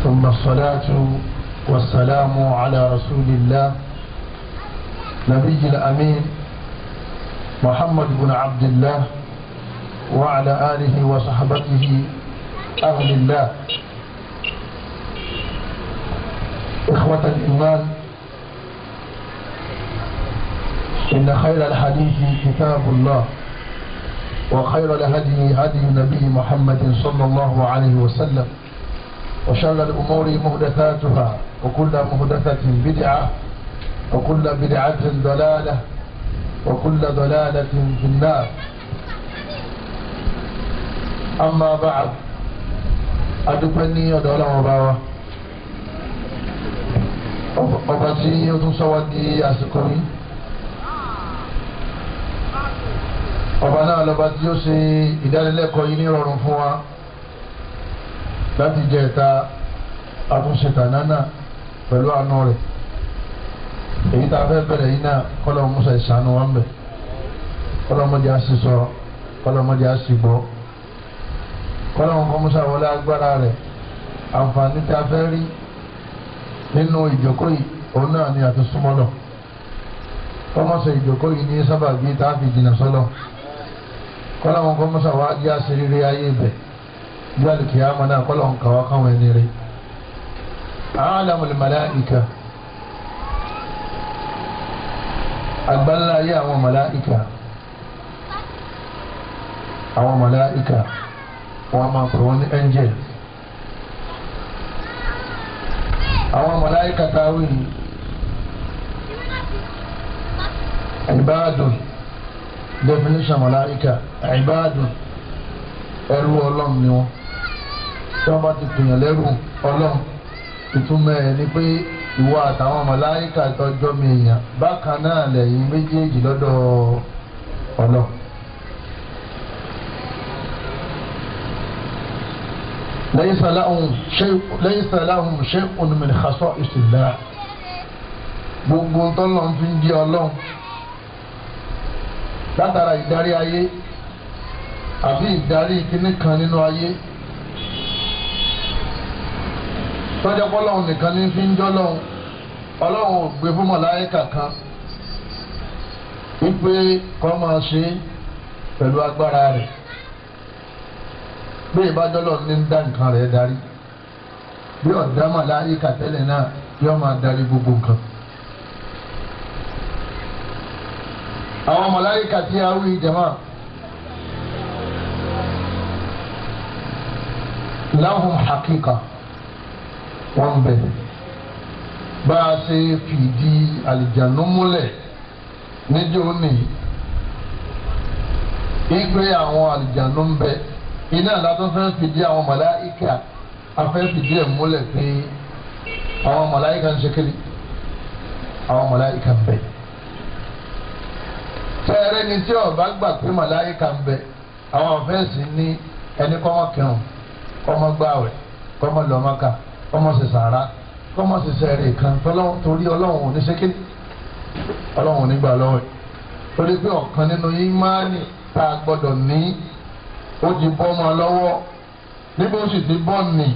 ثم الصلاة والسلام على رسول الله نبي الأمين محمد بن عبد الله وعلى آله وصحبته أهل الله. إخوة الإيمان، إن خير الحديث كتاب الله، وخير الهدي هدي النبي محمد صلى الله عليه وسلم، وشر الأمور محدثاتها، وكل محدثة بدعة، وكل بدعة ضلالة، وكل ضلالة في النار. أما بعد، adúpẹ́ ní ọ̀dọ̀ Ọlọ́run ọba wa, ọba tí ó tún sọ wá di àsìkò yìí. Ọba náà lọ́ba tí ó ṣe ìdánilẹ́kọ̀ọ́ yìí ní ìrọ̀rùn fún wa láti jẹ ìta àtúnṣe tànánà pẹ̀lú àánú rẹ̀. Èyí tá a fẹ́ bẹ̀rẹ̀ yìí náà, kọ́lọ́ musa ìṣàánú wa ń bẹ̀, kọ́lọ́ mọ́jà á sì sọ, kọ́lọ́ mọ́jà á sì gbọ́, kọ́lọ́ kọ́ musa wọlé agbára rẹ̀. Àǹfààní tá a fẹ́ rí nínú ìjókòó yìí, òun náà ni àti súnmọ́ lọ. Kọ́mọ́sẹ̀ ìjókòó yìí ní sábàbí tá a fi jìnnà sọ́lọ̀. Kọ́lọ́ kọ́ musa wá jẹ́ àṣírí ayé bẹ̀ bí alìkìyàmọ́ náà, kọ́lọ́ ń kàwá káwọn ẹni rí. Alamul malaika, àgbáńlá ayé àwọn màláìka, àwọn màláìka wọ́n máa pè wọ́n ní angel. Àwọn màláìka táwí ibadun, definition màláìka, ibadun, ẹrú Ọlọ́run ni wọ́n. Tí wọ́n bá ti pèèyàn lẹ́rú Ọlọ́run, ìtumọ̀ ẹ̀ ni pé ìwọ àtàwọn màláìka tọjọ́ mi èèyàn bákan náà lẹ́yìn méjèèjì lọ́dọ̀ Ọlọ́run. Laysa lahum shay'un min khasa'isillah. Gbogbo tọ́lọ́run fi ń jẹ́ Ọlọ́run látara ìdarí ayé àbí ìdarí kíní kan nínú ayé, tọ́jọ́ pọ́lọ́run nìkan ní fi ń jọ́ lọ́hùn. Ọlọ́run ò gbé fún màláíkà kan wípé kó máa ṣe pẹ̀lú agbára rẹ̀. Bí ìbájọ́lọ́ ní ń dá nǹkan rẹ̀ darí, bí ọ̀dá màláíkà tẹ́lẹ̀ náà yóò máa darí gbogbo nǹkan. Àwọn màláíkà tí a wí jama, lahum haqiqa, wọ́n bẹ̀. Bá a ṣe fìdí àlìjánu múlẹ̀ níjó ní ìgbé àwọn àlìjánu ń bẹ, iná látọ́ fẹ́ fìdí àwọn màláìka, afẹ́ fìdí ẹ̀ múlẹ̀ pé àwọn màláìka ń ṣe kiri, àwọn màláìka ń bẹ. Fẹ́ẹ́rẹ́ ni tí ó bá gbà pé màláìka ń bẹ, àwọn afẹ́sì ní ẹni kọ́mọ kírun, kọ́mọ gbààwẹ̀, kọ́mọ lọ Mákà, kọ́mọ ṣe sàrà, kọ́mọ ṣe sẹ́rẹ̀ kan, torí Ọlọ́run ò ní ṣe kí Ọlọ́run ò ní gbà lọ́wọ́ ẹ̀. Torí pé ọ̀kan nínú ìmánì tá a gbọ́dọ̀ ní, ó ti bọ́ ọmọ lọ́wọ́. Níbo ó sì ti bọ́ ní,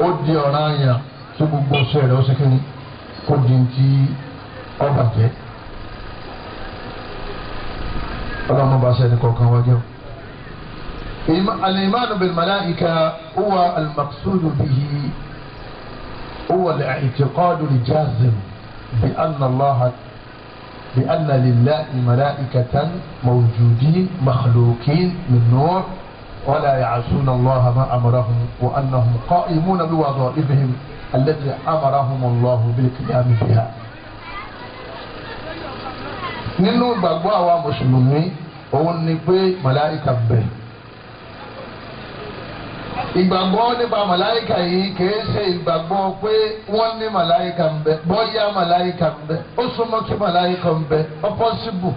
ó di ọ̀ranyàn tí gbogbo ṣe rẹ̀ ó ṣe kí ni kó di ti ọba jẹ́. Ọlọ́run bá ṣe ẹni kọ̀ọ̀kan wájú. Al-imanu bil malaika huwa al-maqsudu bihi huwa al-i'tiqadu al-jazim bi anna Allah bi anna lillahi malaikatan mawjudin makhluqin min nur wa la ya'suna Allah ma amarahum wa annahum qa'imuna bi wadha'ifihim allati amarahum Allah bil qiyam biha. Nínú ìgbàgbọ́ àwa mùsùlùmí, òun ni pé màláìka bẹ. Ìgbàgbọ́ nípa màláìka yìí kìí ṣe ìgbàgbọ́ pé wọ́n ní màláìka ń bẹ, bóyá màláìka ń bẹ, ó súnmọ́ kí màláìka ń bẹ, ó pọ́sibù,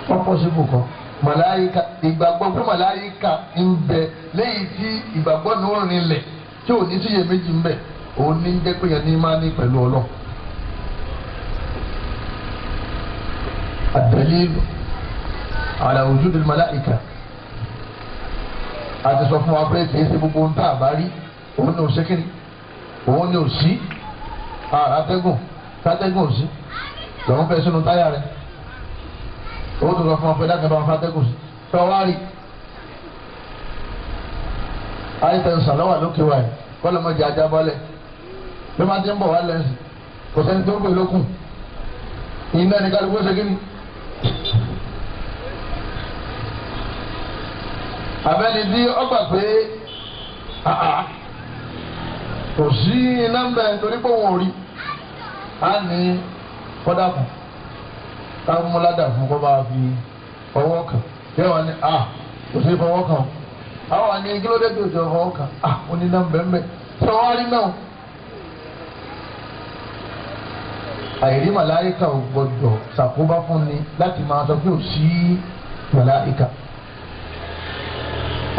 ó pọ́sibù kọ́. Màláìka, ìgbàgbọ́ pé màláìka ń bẹ léyìí tí ìgbàgbọ́ ní ó rinlẹ̀ tí ò ní síyèméjì ń bẹ, òun ní jẹ́ pé yẹn ní máa ní pẹ̀lú Ọlọ́run. الدليل على وجود الملائكة. Àti sọ fún wa pé kìí ṣe gbogbo ń tà bá rí Òun ni ò ṣe kíni, òun ni ò sí. Àràtẹ́gùn tátẹ́gùn ò sí lọ́wọ́n fẹ́ sínú táyà rẹ̀. Owó tó sọ fún ọ pé dákẹ́ bá wọn fàtẹ́gùn sí tọ́wárì. Àìtẹ̀sán lọ́wọ́ lókè wáyé kọ́lọ́mọdé ajá bọ́lẹ̀ bí wọ́n ti ń bọ̀ wá lẹ́sìn kò sẹ́ni tó ń pè lókun iná ní kálukú ṣe kí ni. Abẹ́ni tí ó gbà pé kò sí iná ń bẹ torí pé òun ò rí á ní kọ́dà kù ká mú ládà fún kó bá fi ọwọ́ kàn yẹ wọn ni kò sí fọwọ́ kàn o àwọn àní kí ló dé tó jọ fọwọ́ kàn ó ní iná ń bẹ ń bẹ sọ wá rí náà. Àìrí màláìka ò gbọdọ̀ ṣàkóbá fún ni láti máa sọ pé ò sí màláìka.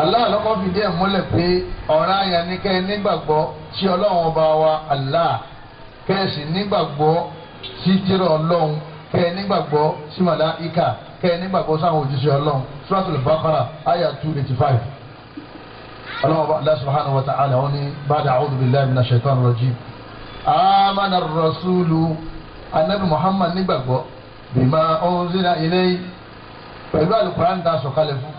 Allah lọ́kọ́ fìdí ẹ̀ múlẹ̀ pé ọ̀ràn àyàn ní kẹ́ ẹ nígbàgbọ́ sí Ọlọ́run ọba wa Allah, kẹ́ ẹ sì nígbàgbọ́ sí tírà Ọlọ́run, kẹ́ ẹ nígbàgbọ́ sí màláìka, kẹ́ ẹ nígbàgbọ́ sáwọn òjíṣẹ́ Ọlọ́run. Suratul Baqara àyà 285. Ọlọ́run ọba Allah subhanahu wa ta'ala ó ní ba'da a'udhu billahi minash shaitanir rajim. Amana ar-rasulu, anabi Muhammad nígbàgbọ́ bima unzila ilayhi, pẹ̀lú alukuran ta sọ̀kalẹ̀ fún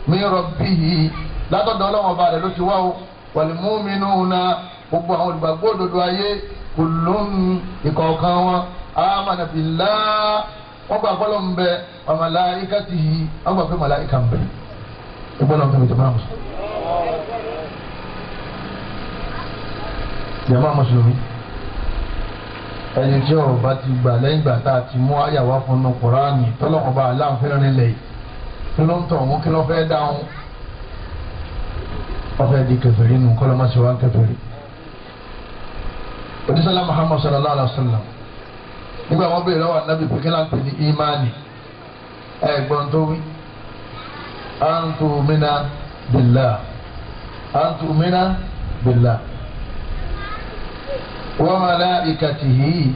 min rabbihi, látọ̀dọ̀ Ọlọ́run ọba rẹ̀ ló ti wá o. Wal mu'minuna, gbogbo àwọn olùgbàgbọ́ òdodo ayé, kullun, ìkọ̀ọ̀kan wọn, amana billah, wọ́n gbà pé Ọlọ́run ń bẹ, wa malaikatihi, wọ́n gbà pé màláìka ń bẹ. Ìgbọ́dọ̀ ń bẹ jàmáà mùsùlùmí. Jàmáà mùsùlùmí, ẹni tí ó bá ti gbà lẹ́yìn ìgbà tá a ti mú àyàwó fún un Kùránì tọ́lọ́kùn bá aláǹfẹ́ rinlẹ̀ yìí, kí ló ń tọ̀ wọ́n, kí ló fẹ́ dáhùn? Wọ́n fẹ́ di kèfèrí nù, kọ́ ló má ṣe wá kèfèrí. Òdìsọ́lá Muhammad sallallahu alayhi wa sallam nígbà wọn béèrè lọ́wọ́ ànábì pé kí ló ń pè ní ìmánì, ẹ̀gbọ́n tó wí, an tu'mina billah, an tu'mina billah wa malaikatihi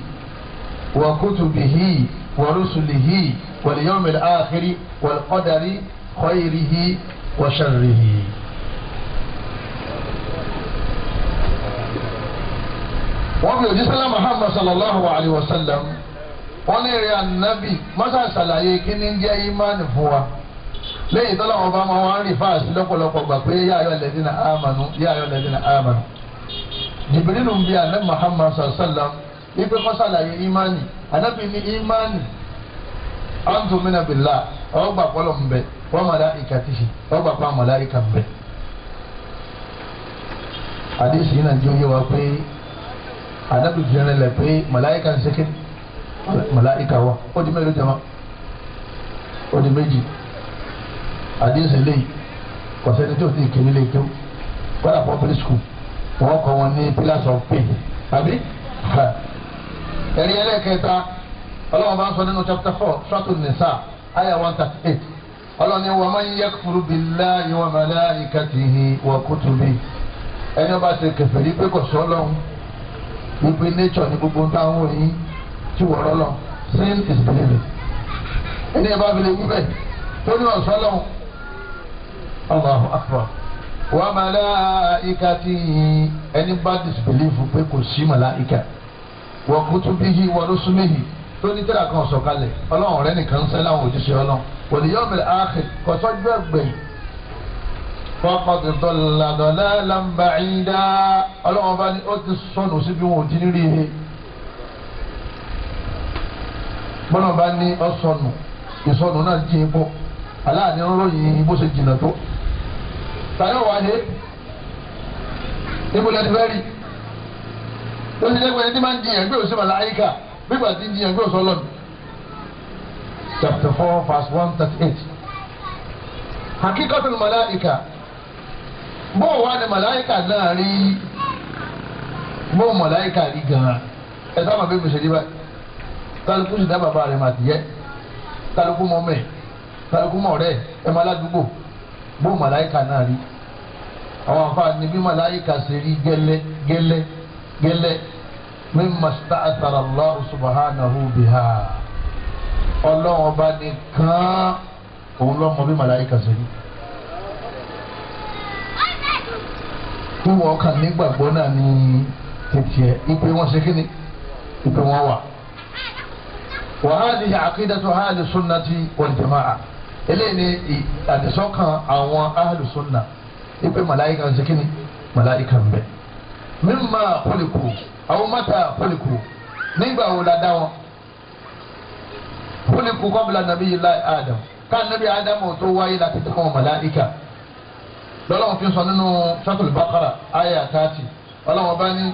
wa kutubihi wa rusulihi wal yawmil akhiri wal qadari khayrihi wa sharrihi. Wọ́n fi òjísọ́lá Muhammad sallallahu alayhi wa sallam wọ́n ní èrè ànábì mọ́sá ṣàlàyé kí ní jẹ́ ìmánì fún wa. Lẹ́yìn tọ́lá wọn bá máa wá ń rí fáàsì lọ́pọ̀lọpọ̀ gbà pé yá ayọ̀ lẹ́dínà ámànú, yá ayọ̀ lẹ́dínà ámànú. Jìbìrìlù ń bi ànábì Muhammad sallallahu alayhi wa sallam wípé kó ṣàlàyé ìmánì. Ànábì ní ìmánì an tu'mina billah, ọgbà pọlọ ń bẹ, wa malaikatihi, ọgbà pa màláìka ń bẹ. Àdéhùn yìí náà jẹ́ oyé wa pé ànábì fi rinlẹ̀ pé màláìka ń ṣe màláìka wa. Ó di mélòó jama? Ó di méjì. Àdéhùn eléyìí kò sẹ́ni tó ti kéwì lè kéwì kọ́dà public school wọ́n kọ́ wọn ní pillars of pain àbí. Ẹ̀rí ẹlẹ́kẹta, Ọlọ́run bá ń sọ nínú chapter 4 Suratul Nisa aya 138. Ọlọ́run ní wa man yakfuru billahi wa malaikatihi wa kutubihi. Ẹni ọba ṣe kèfèrí pé kò sọ Ọlọ́run, wípé nature ní gbogbo táwọn òyìn tí wọ́n rọ́lọ́, sin is believing. Ẹni ẹ bá fi lè wí bẹ́ẹ̀ tó ní ọ̀sọ́ Ọlọ́run, Allahu akbar, wa malaikatihi, ẹni bá disbelief pé kò sí màláìka, wa kutubihi wa rusulihi, tó ní tẹ́lá kan sọ̀kalẹ̀, Ọlọ́run rẹ̀ nìkan ń sẹ́lá àwọn òjíṣẹ́ Ọlọ́run, wal yawmil akhir, kò sọ́jú ẹgbẹ̀yìn, faqad dalla dalalan ba'ida, Ọlọ́run bá ní ó ti sọnù síbi wọn ò ti ní rí ihe. Bọ́lá bá ní ọ sọnù, ìsọnù náà jí ipò aláàní ń ròyìn bó ṣe jìnnà tó. Tàyọ̀ wá dé níbo lẹ́ni fẹ́ rí tó ṣe jẹ́ pé ẹni tí máa ń jiyàn gbé òṣèlú màláíkà gbígbà tí ń jiyàn gbé òṣèlú ọlọ́run. Chapter 4 verse 138. Hakikatul màláíkà, bó wà ní màláíkà náà rí, bó màláíkà rí gan-an. Ẹ sábà bí mo ṣe rí báyìí, kálukú sì dá bàbá rẹ̀ mà tìyẹ́, kálukú mọ́ mẹ́, kálukú mọ́ rẹ̀ ẹ̀ má ládùúgbò. Bó màláíkà náà rí, àwọn àǹfààní bí màláíkà ṣe rí gẹ́lẹ́ gẹ́lẹ́ gẹ́lẹ́, mimma sta'athara Allahu subhanahu biha, Ọlọ́run ọba nìkan òun ló mọ bí màláíkà ṣe rí. Kí wọ́n kàn nígbàgbọ́ náà ní tètè ẹ̀ ipe wọ́n ṣe kíni ipe wọ́n wà. Wa hadhihi aqidatu ahli sunnati wal jamaa. Eléyìí ni àdìsọ́kàn àwọn ahli sunna ipe màláìka ń ṣe kíni màláìka ń bẹ. Mimma khuliqu aw mata khuliqu, nígbà wo la dá wọn? Khuliqu qabla nabiyyillahi Adam, ká nàbí Adam tó wáyé láti dá wọn màláìka. Lọ́lọ́run fi sọ nínú Suratul Baqara àyà 30, ọlọ́run bá ní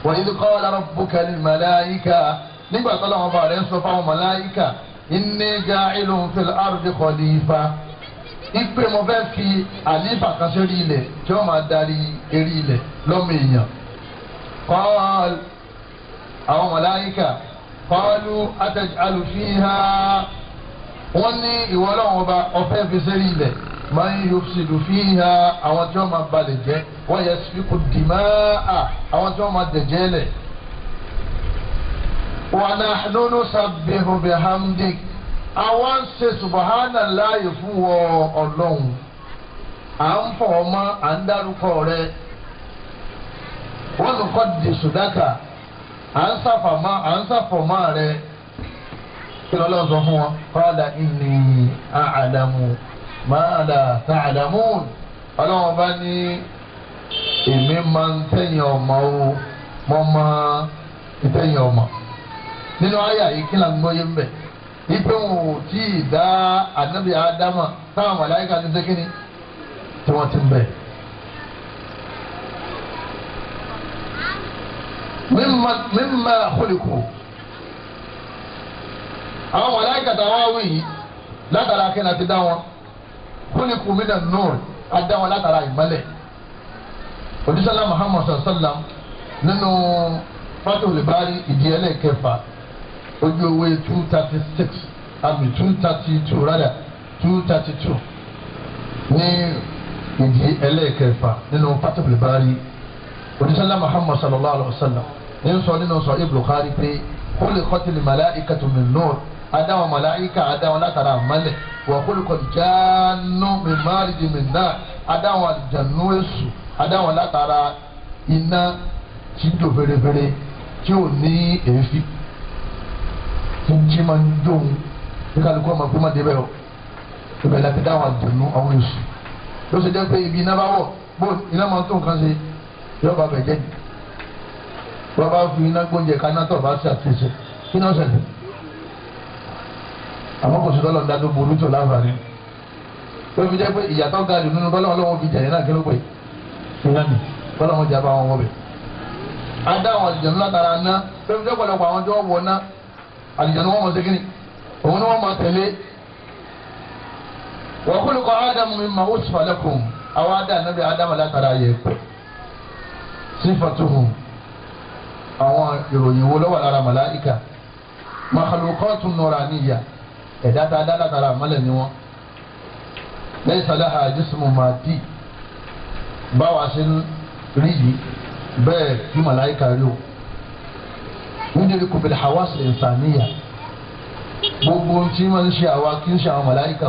wa idh qala rabbuka lil malaika, nígbà tó lọ́wọ́ bá rẹ̀ ń sọ fáwọn màláìka inni ja'ilun fil ardi khalifa, ipe mo fẹ́ fi àlífà kan sórí ilẹ̀ tí wọ́n máa darí eré ilẹ̀ lọ́mọ èèyàn. Qal, àwọn màláìka qalu ataj'alu fiha, wọ́n ní ìwọ ọlọ́run ọba ọ̀fẹ́ fi sórí ilẹ̀ man yufsidu fiha, àwọn tí wọ́n máa balẹ̀ jẹ́, wa yasfiku dimaa, àwọn tí wọ́n máa dẹ̀jẹ́ lẹ̀. Wa nahnu nusabbihu bihamdik, àwọn ń ṣe subhanallahi fún wọ ọlọ́run, à ń fọ̀ ọmọ à ń dárúkọ rẹ, wa nuqaddisu laka, à ń sàfọ̀mọ́ rẹ. Kí lọ́lọ́run sọ fún wọn? Qala inni a'lamu ma la ta'lamun, ọlọ́run bá ní èmi máa ń tẹ̀yìn ọmọ o, mo máa ń tẹ̀yìn ọmọ. Nínú àyà yìí kí là ń gbọ́ yé ń bẹ̀? Ipe wọn ò tí ì dá ànábì Ádámà táwọn màláíkà ti ṣe kíni tí wọ́n ti ń bẹ̀. Mimma khuliqu, àwọn màláíkà táwọn wí yìí látara kí ni a ti dá wọn? Khuliqu minan nur, a dá wọn látara ìmọ́lẹ̀. Òjísọ́lá Muhammad sallam nínú Fathul Bari ìdí ẹlẹ́kẹfà ojú owó 236 àbí 232 rádà 232 ní ìdí ẹlẹ́kẹfà nínú Fathul Bari. Òjísọ́lá Muhammad sallallahu alayhi wa sallam ní sọ nínú sọ Bukhari pé khuliqatil malaikatu min nur, adáwọn màláìka adáwọn látara àmàlẹ̀, wa khuliqal jannu min marijin min nar, adáwọn àlùjànnú èṣù adáwọn látara iná tí ń jò fèrèfèrè tí ò ní èéfín tí ń jí máa ń jóun ní kálukú ọmọ pé má débẹ̀ o, ibẹ̀ láti dáwọn àlùjànnú àwọn èṣù. Ló ṣe jẹ́ pé ibi iná bá wọ̀ bó iná máa tó nǹkan ṣe yóò bá bẹ̀ jẹ́ ni. Wọ́n bá fi iná gbóúnjẹ kaná tó bá ṣe àtúnṣe kí náà ṣẹlẹ̀? Àmọ́ kò sí tọ́lọ̀ ń dá tó burú tó láǹfààní. Ó fi jẹ́ pé ìyàtọ̀ ga jù nínú tọ́lọ̀ ọlọ́wọ́ fi jẹ̀yẹ́ náà kí ló pè iná ni tọ́lọ̀ wọn jà bá wọn wọ̀ bẹ̀. A dá àwọn àlùjànnú látara ná, pé fi jẹ́ pọ̀lọpọ̀ àwọn tí wọ́n wọ̀ ná àlùjànnú wọn mọ̀ sí kíni òun ni wọ́n máa tẹ̀lé. Wa khuliqa Ádámù mimma wusfa lakum, àwọn adá ànábì Ádámù látara yẹ̀pẹ̀. Sífàtuhum, àwọn ìròyìn wo ló wà lára màláìka? Makhluqatun nuraniyya, ẹ̀dá tá a dá látara àmọ́lẹ̀ ni wọ́n. Laysa laha jismun maddi, báwa ṣe ń rí yìí bẹ́ẹ̀ kí màláìka rí o. Yudriku bil hawas al-insaniyya, gbogbo ohun tí máa ń ṣe àwa kí ń ṣe àwọn màláìka,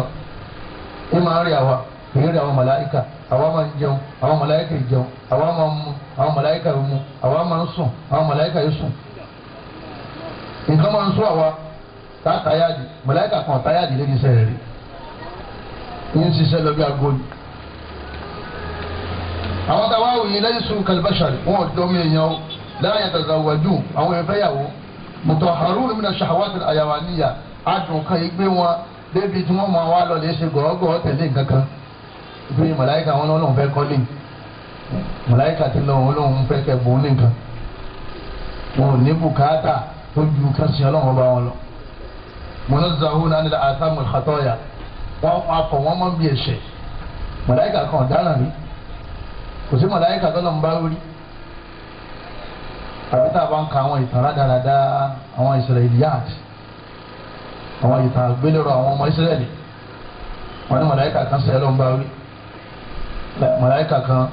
ó máa ń rí àwa kì í rí àwọn màláìka. Àwa máa ń jẹun, àwọn màláìka yìí jẹun, àwa máa ń mu, àwọn màláìka yìí mu, àwa máa ń sùn, àwọn màláìka yìí sùn. Nǹkan máa ń sún àwa tá a táyàdì, màláìka kan táyàdì lórí iṣẹ́ rẹ̀ rí, ń ṣiṣẹ́ lọ bí aago ni. Àwọn táwa wòye laysu kalbashar, wọn ò dọ́mi èèyàn o, la yatazawwajun, àwọn èèyàn fẹ́yàwó, mutahharun mina shahawat al-hayawaniyya, adùn kan yìí gbé wọn débi tí wọ́n máa wá lọ lè ṣe gọ́gọ́ tẹ̀lé nǹkan kan. Bí màláìka wọn lọ́lọ́run fẹ́ kọ́lé, màláìka ti lọ wọn lọ́run fẹ́ kẹ́ bò ní nǹkan, wọn ò ní bùkátà tó ju kásìn ọlọ́run ọba wọn lọ. Munazzahuna anil atham wal khataya, wọn akọ wọn máa ń bí ẹ̀ṣẹ̀. Màláìka kan ọ̀daràn rí, kò sí màláìka tó lọ́n bá rí. Àbí tá a bá ń ka àwọn ìtàn rádaràda àwọn Israiliyat, àwọn ìtàn àgbélẹ̀rọ àwọn ọmọ Israẹli, wọn ní màláìka kan sẹ́yìn lọ́n bá rí. Màláìka kan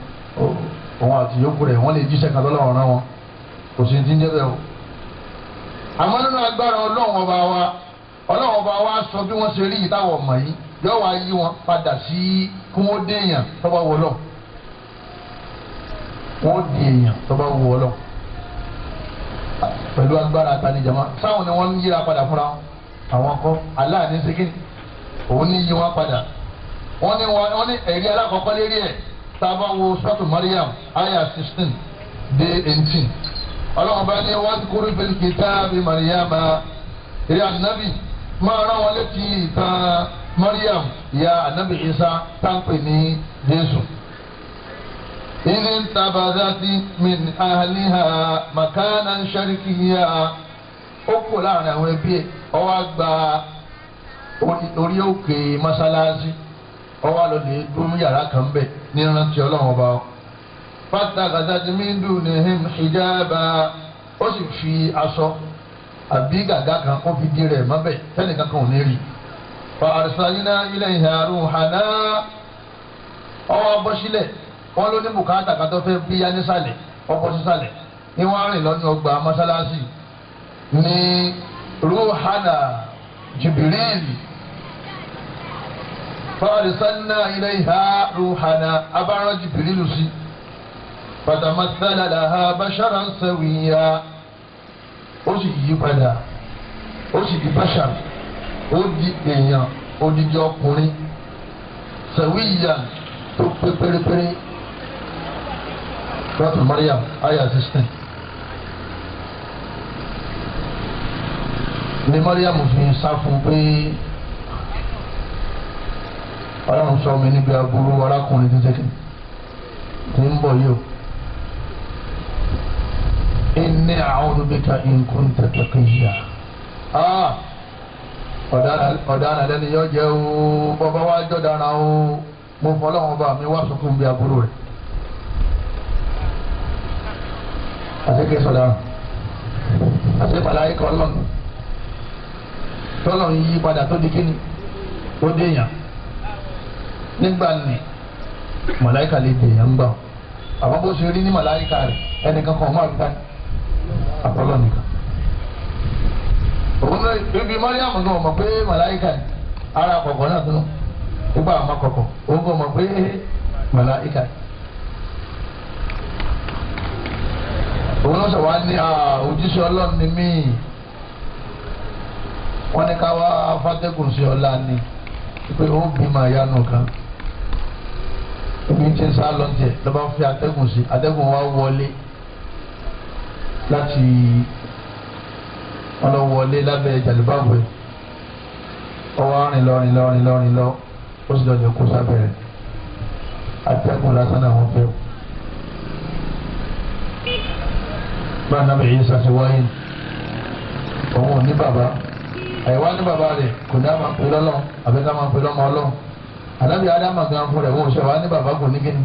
òun àti yòókù rẹ̀ wọ́n lè jíṣẹ́ kan lọ́lọ́run rán wọn, kò sí ti ń jẹ́ bẹ́ẹ̀ o. Àmọ́ nínú agbára ọlọ́run ọba wa, ọlọ́run ọba wa sọ bí wọ́n ṣe rí yìí táwọn ọmọ yìí yóò wá yí wọn padà sí kí wọ́n déèyàn tọ́wọ́ wọlọ́. Wọ́n di èèyàn tó bá wù ọ́ lọ pẹ̀lú agbára àtàníjàmá sáwọn ni wọ́n ń yíra padà fúnra àwọn kọ́ aláàní síkìn òun ní yí wọn padà. Wọ́n ní ẹ̀rí alákọ̀ọ́kọ́ lérí ẹ̀ tá a bá wo sọ́tù Mariam aya 16 dé 18. Ọlọ́run bá ní wadhkur fil kitabi Mariama, eré ànábì máa rán wọn létí ìtàn Mariam ìyá ànábì Isa táǹpẹ̀ ní Jésù. Idh intabadhat min ahliha makanan sharqiyya, ó kò láàrin àwọn ẹbí ẹ̀, ó wá gba orí òkè mọ́sálásí, ó wá lọ lè dúró yàrá kan bẹ̀ ní rántí Ọlọ́run ọba. Fattakhadhat min dunihim hijaba, ó sì fi aṣọ àbí gàgá kan ó fi di rẹ̀ mọ́bẹ̀ tẹ́nìkan kan ò ní rí. Fa arsalna ilayha ruhana, ó wá bọ́ sílẹ̀, wọ́n ló ní bùkátà kan tó fẹ́ bíyá nísàlẹ̀, ó bọ́ sísàlẹ̀ ní wọ́n rìn lọ́nà ọgbà mọ́sálásí ní ruhana Jibril. Fa arsalna ilayha ruhana, abáran Jibril sí. Fatamathala laha basharan sawiyya, ó sì yí padà, ó sì di bashar, ó di èèyàn odidi ọkùnrin sawiyya tó pé pérépéré. Suratul Maryam aya 16. Ní Maryam fi sá fún pé Ọlọ́run sọ mi níbi aburú arákùnrin tó ṣe tí ń bọ̀ yìí o. Inni a'udhu bika in kunta taqiyya. Ọ̀daràn lẹ́ni yóò jẹ́ o, bọ́bá wá jọ̀daràn o, mo fọlọ́run bá mi wá sunkún bí aburú rẹ̀. Àti kí sọ̀daràn, àti màláíkà Ọlọ́run tọ́lọ̀ ń yí padà tó di kíni tó déyàn. Nígbà ní màláíkà lè dèyàn ń gbà, àmọ́ bó ṣe rí ní màláíkà rẹ̀ ẹnìkan kan máa gbà àtọ́lọ́ nìkan. Òun náà ibi Mariam gan mọ̀ pé màláíkà ni, ara kọ̀kọ̀ náà tó nù nígbà àmọ́ kọ̀kọ̀ òun gan mọ̀ pé màláíkà ni. Òun náà sọ wá ní òjíṣẹ́ Ọlọ́run ni mí, wọ́n ní ká wá fàtẹ́gùn sí ọlá ni pé ó bímọ ìyanu kan. Ibi tí ń sá lọ́ntẹ̀ ló bá fi atẹ́gùn sí, atẹ́gùn wa wọlé láti wọn lọ wọlé lábẹ́ jàlúbàbò ẹ̀, ọwọ́ rìn lọ rìn lọ rìn lọ rìn lọ, ó sì lọ́jọ́ kó sábẹ́ rẹ̀. Atẹ́gùn lásán náà wọ́n fẹ́ o. Bá nàbẹ̀ yìí sàṣẹ wáyé, òun ò ní bàbá, àyẹ̀wò ní bàbá rẹ̀ kò ní a máa pè lọ́lọ́ àbí ká máa pè lọ́mọ Ọlọ́run. Ànábì Ádámà gan fún rẹ̀ wọ́n ṣe wá ní bàbá kò ní kíni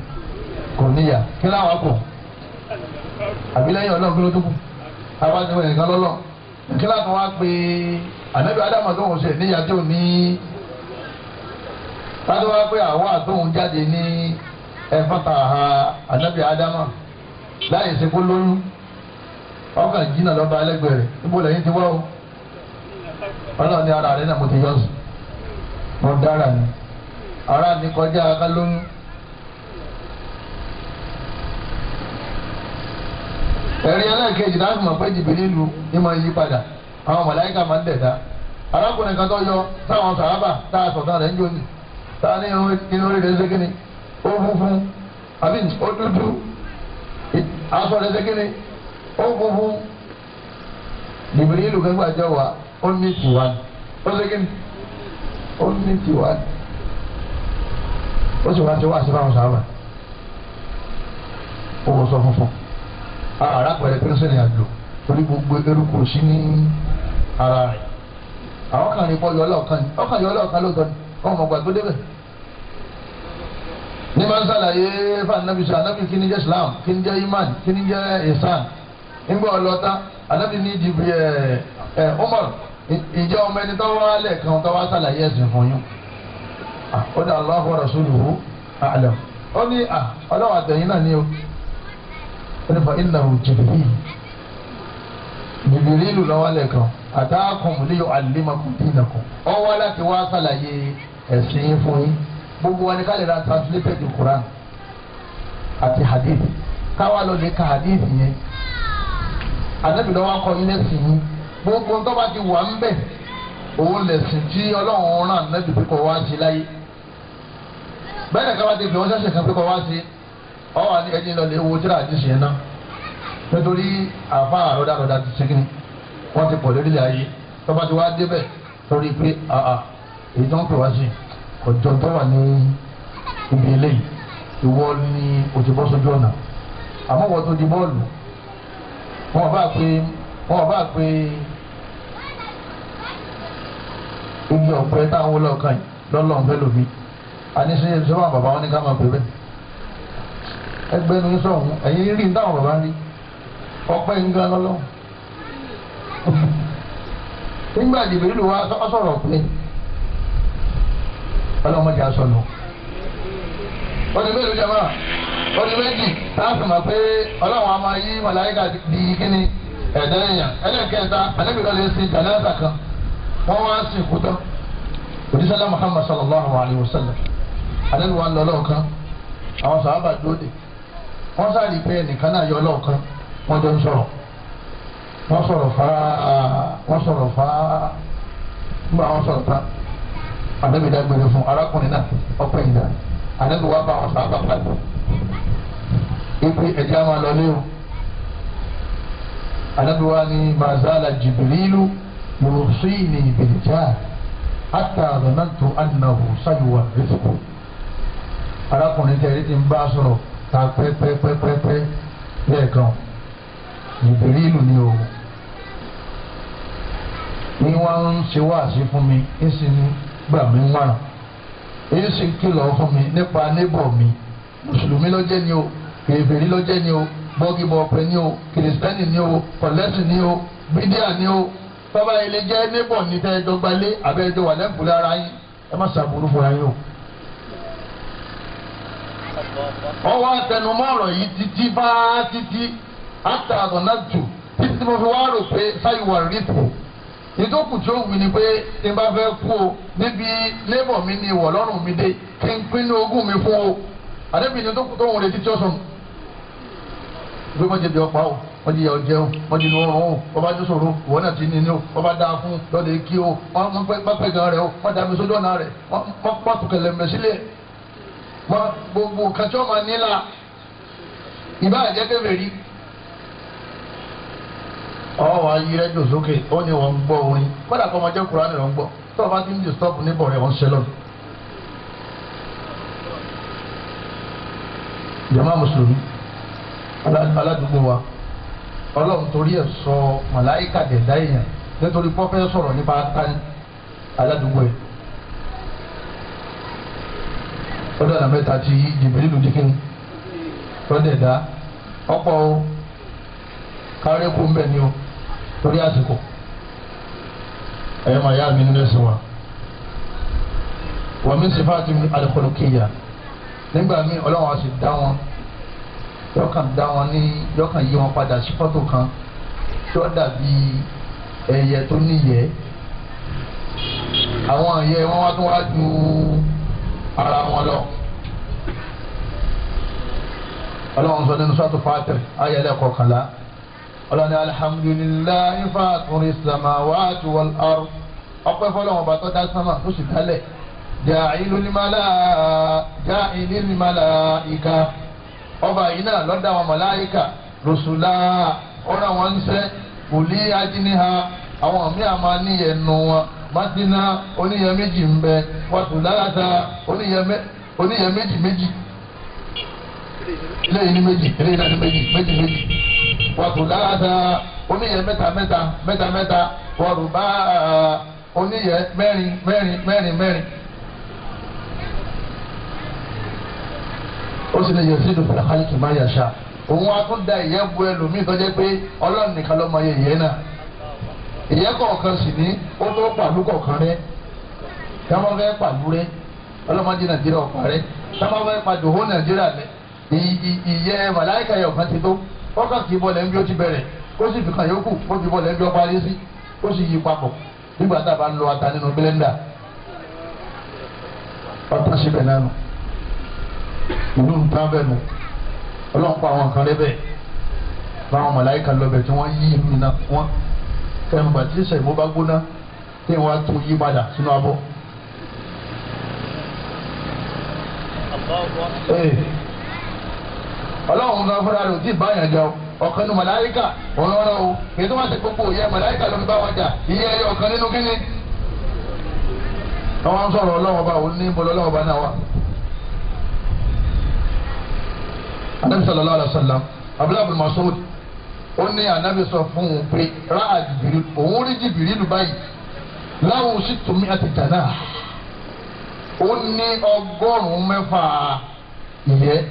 kò níyà kí láwọn kò àbí lẹ́yìn Ọlọ́run kí ló tó kù abájọ nìkan lọ́lọ́ kí láwọn wá pé Ànábì Ádámà tó ń ṣe níyà tó ní kátó wá pé àwọn àtòun jáde ní ẹ̀fọ́ta ha Ànábì Ádámà láyé ṣe kó lóyún ọkàn jìnnà lọ́ba ẹlẹ́gbẹ̀ẹ́ rẹ̀ níbo lẹ́yìn ti wá o. Ọlọ́run ní ara rẹ̀ náà mo ti yọ sí, mo dára ni ara mi kọjá ká lóyún. Ẹ̀rí ẹlẹ́ẹ̀kejì láti mọ̀ pé Jìbìrìlù ní máa yí padà, àwọn màláíkà máa ń dẹ̀dá. Arákùnrin kan tó yọ táwọn sàhábà tá a sọ̀tàn rẹ̀ ń jóni, tá a ní inú orí rẹ̀ ṣe kíni, ó funfun àbí ó dúdú, aṣọ rẹ̀ ṣe kíni, ó funfun. Jìbìrìlù kẹgbàjọ wa ó ní tiwa ni, ó ṣe kíni, ó ní tiwa ni, ó sì wá sí wá sí fáwọn sàhábà, ó wọ sọ funfun. Arákùnrin pé ń sẹ́ni àjò torí gbogbo eruku sí ní ara rẹ̀. Àwọn kan ní bọ́ọ̀lù ọlọ́ọ̀kan ni, ọkàn yọ ọlọ́ọ̀kan lóòótọ́ ni, ọmọ ọgbà tó débẹ̀. Ní máa ń sàlàyé fún anabi sọ, anabi kí ni jẹ́ Islam, kí ni jẹ́ iman, kí ni jẹ́ ihsan. Nígbà ọlọ́ta, anabi ní jìbì ẹ̀ Umar, ìjẹ́ ọmọ ẹni tó wá lẹ́ẹ̀kan tó wá sàlàyé ẹ̀sìn fún yín. Ó ní Allahu wa rasuluhu a'lam. Ó ní ọlọ́wọ́ àtẹ̀yìn náà ní o. Ó ní fa innahu Jibril, Jibrilu lọ́wọ́ lẹ́ẹ̀kan ataakum liyu'allimakum dinakum. Ó wá láti wá sàlàyé ẹ̀sìn yín fún yín. Gbogbo wa ni ká lè ra translated Quran àti hadith. Ká Káwá lọ lè ka hadith yẹn. Ànábì lọ́wọ́ akọ yín lẹ́sìn yín. Gbogbo tó bá ti wà ń bẹ̀, òun lẹ̀sìn tí Ọlọ́run rán Ànábì pé kó wá sí láyé. Bẹ́ẹ̀ ni káwá ti fi wọ́n ṣẹ̀ṣẹ̀ kan pé kó wá sí. Ọ wà ní ẹni lọ lè wo tíra àdìsí yẹn náà. Nítorí àfa àròdàròdà ti ṣe kíni, wọ́n ti pọ̀ lórílẹ̀ ayé. Tó bá ti wá débẹ̀ torí pé àà èyí tó ń pè wá sí ọjọ́ tó wà ní ibi eléyìí, ìwọ ni o ti bọ́ sójú ọ̀nà. Àmọ́ wọ́n tó di bọ́ọ̀lù, wọ́n bá pé igi ọ̀pẹ táwọn olóòkàn yìí lọ́lọ́run fẹ́ lómi. Àní ṣe ṣe bá bàbá wọn ní ká máa pè bẹ́ẹ̀. Ẹgbẹ́ nu sọ̀hún, ẹ̀yin rí táwọn bàbá ń rí ọ̀pẹ ń gan lọ́lọ́run. Nígbà Jìbìrìlù wa sọ̀rọ̀ pé ọlọ́mọdé aṣọ nù. Ọdún mélòó jẹ́ máa? Ọdún méjì láti mọ̀ pé Ọlọ́run a máa yí màláíkà di kíni ẹ̀dá èèyàn. Ẹlẹ́kẹta, Ànábì lọ lè sin jánásà kan. Wọ́n wá sí ìkú tán. Òjísọ́lá Muhammad sallallahu alayhi wa sallam. Ànábì wa ń lọ lọ́ọ̀kan. Àwọn sàhábà dúró dè. Wọ́n sáré pé ẹnìkan náà yọ lọ́ọ̀kan. Wọ́n jọ ń sọ̀rọ̀. Wọ́n sọ̀rọ̀ fáá. Wọ́n sọ̀rọ̀ fáá. Nígbà wọ́n sọ̀rọ̀ tán, Ànábì dágbére fún arákùnrin náà ọpẹ́ ìdá. Ànábì wá bá wọn sábà pàdé ipe ẹ̀jẹ̀ á máa lọ lé o. Ànábì wá ní mazala Jibrilu yusini bil-jar hatta dhanantu annahu sayuwarrithu. Arákùnrin tẹ̀lé ti ń bá sọ̀rọ̀ ta pẹ́pẹ́pẹ́pẹ́ lẹ́ẹ̀kan, Jibrilu ni o ní wọ́n ń ṣe wáàsí fún mi, ń sì ń gbà mí wàrà, èyí sì ń kìlọ̀ fún mi nípa níbọ̀ mi. Mùsùlùmí ló jẹ́ ni o, kèfèrí ló jẹ́ ni o, bọ́gìbọ̀pẹ ni o, kìrìsìtẹ́nì ni o, kọ̀lẹ́sì ni o, bídíà ni o. Bàbá ilé jẹ́ níbọ̀ ní tẹ́ ẹjọ́ gbalé àbẹ́ ẹjọ́ wà lẹ́kùnlé ara yín, ẹ má ṣàbùrú fúnra yín o. Ọwọ́ àtẹnumọ́ ọ̀rọ̀ yìí títí bá títí àtàgọ̀nàjù títí mo fi wá rò pé sáyìwà rìpò. Ìdókù tí ó wù ní pé tí n bá fẹ́ kú o, níbi lébọ̀ mi ni ìwọ̀ lọ́rùn mi dé, kí n pinnu ogún mi fún o. Àdébìnrin tó kù tó ń retí tí ó sọnù. Bí wọ́n jẹbi ọ̀pá o, wọ́n jìyà ọ̀jẹ̀ o, wọ́n jìnnà ọ̀run o, wọ́n bá jó sòro, ìwọ náà ti ní o, wọ́n bá dáa fún lọ́dẹ kí o, wọ́n pẹ́ gan rẹ̀ o, wọ́n dàbí sójú ọ̀nà rẹ̀, wọ́n pàtó kẹlẹ̀ mẹ́ sílẹ̀. Wọ́n gbogbo nǹkan tí wọ́n máa nílà ìbá àjẹ́ kèfèrí. Ọwọ́ wa yí rẹ́díò sókè, ó ní wọ́n ń gbọ́ orin, kódà kọ́ ọmọ jẹ́ Kùránì ló ń gbọ́, tó o bá ti ń disturb níbọ̀ rẹ̀ wọ́n ń ṣẹlọ̀. Jàmá Mùsùlùmí aládùúgbò wa, Ọlọ́run torí ẹ̀ sọ màláìkà dẹ̀dá èèyàn nítorí pọ́fẹ́ sọ̀rọ̀ nípa tani aládùúgbò ẹ̀. Ọdún ọ̀nà mẹ́ta ti Jìbìrìlù dínkìn lọ́dẹ̀dá ọ̀pọ̀ o, kárẹ́kù ń bẹ̀ ni o torí àsìkò. Ẹ̀yọ́ màá yá mi nínú ẹ̀sìn wa. Wa min sifati al-khuluqiyya. Nígbà míì Ọlọ́run á sì dá wọn, yọkàn dá wọn ní, yọkàn yí wọn padà sí fọ́tò kan tí ó dàbí ẹyẹ tó níyẹ́. Àwọn ẹyẹ wọn wá tún wá ju ara wọn lọ. Ọlọ́run sọ nínú sọ́tò Fátír ayé ẹlẹ́kọ̀ọ́kànlá. Ọlọ́run ní alhamdulillahi fátìrì samawati wal ard. Ọpẹ́ fọlọ́run ọba tó dá sánmà tó sì dálẹ̀. Ja'ilul malaika. Ọba yìí náà ló dá àwọn màláíkà rùsùlá, ọ̀rọ̀ àwọn ń sẹ́ òlí ajíniha. Àwọn míì àmà níyẹn nu wọn mátínà oníyẹn méjì ń bẹ, wàtúláàtà oníyẹn méjì méjì, eléyìí ní méjì, eléyìí náà ní méjì méjì méjì, wàtúláàtà oníyẹn mẹ́ta mẹ́ta mẹ́ta mẹ́ta, wàrúbá oníyẹn mẹ́rin mẹ́rin mẹ́rin mẹ́rin. Ó sì lè yẹ sí ìdòfin àkàlìkì máa yà ṣá. Òun á tún da ìyẹ́ bu ẹlòmíì tó jẹ́ pé Ọlọ́run nìkan ló mọ iye ìyẹ́ náà. Ìyẹ́ kọ̀ọ̀kan sì ní ó tó pàlú kọ̀ọ̀kan rẹ. Tí wọ́n fẹ́ pàlú rẹ, ọlọ́mọdé Nàìjíríà ọ̀pá rẹ. Tí wọ́n fẹ́ pàdùhó Nàìjíríà rẹ, ìyẹ́ màláìka yẹ ọ̀kan ti tó. Ọkàn kì í bọ̀lẹ̀ ń bí ó ti bẹ̀rẹ̀, ó sì fi kàn yókù, ó fi bọ̀lẹ̀ ń bí ó parí sí, ó sì yí papọ̀. Nígbà tá a bá ń lo ata nínú bílẹ́ndà, ọ̀tá síbẹ̀ náà nù. Ìlú ń tán bẹ́ẹ̀ nù. Ọlọ́run pa àwọn kan rẹ́bẹ̀ báwọn màláíkà lọ́bẹ̀ tí wọ́n yí iná wọn kẹrin bàtí sẹ̀mó bá gbóná tí wọ́n á tún yí padà sínú abọ́. Ọlọ́run kan fúnra rẹ̀ ò tí ì báyàn jà o. Ọ̀kan nínú màláíkà ọlọ́run o èyí tó wá sí gbogbo ìyẹn màláíkà ló fi bá wọn jà ìyẹn ẹyọ ọ̀kan nínú kínní. Àwọn ń sọ̀rọ̀ ọlọ́run ọba òun ní bọ́lá ọlọ́run ọba náà wà. Anabi sallallahu alaihi wa sallam Abdullahi bin Mas'ud ó ní anabi sọ fún un pé ráà jìbìrì òun rí jìbìrì lù báyìí láwọn sì tún mí àti jàdá ó ní 600 ìyẹ́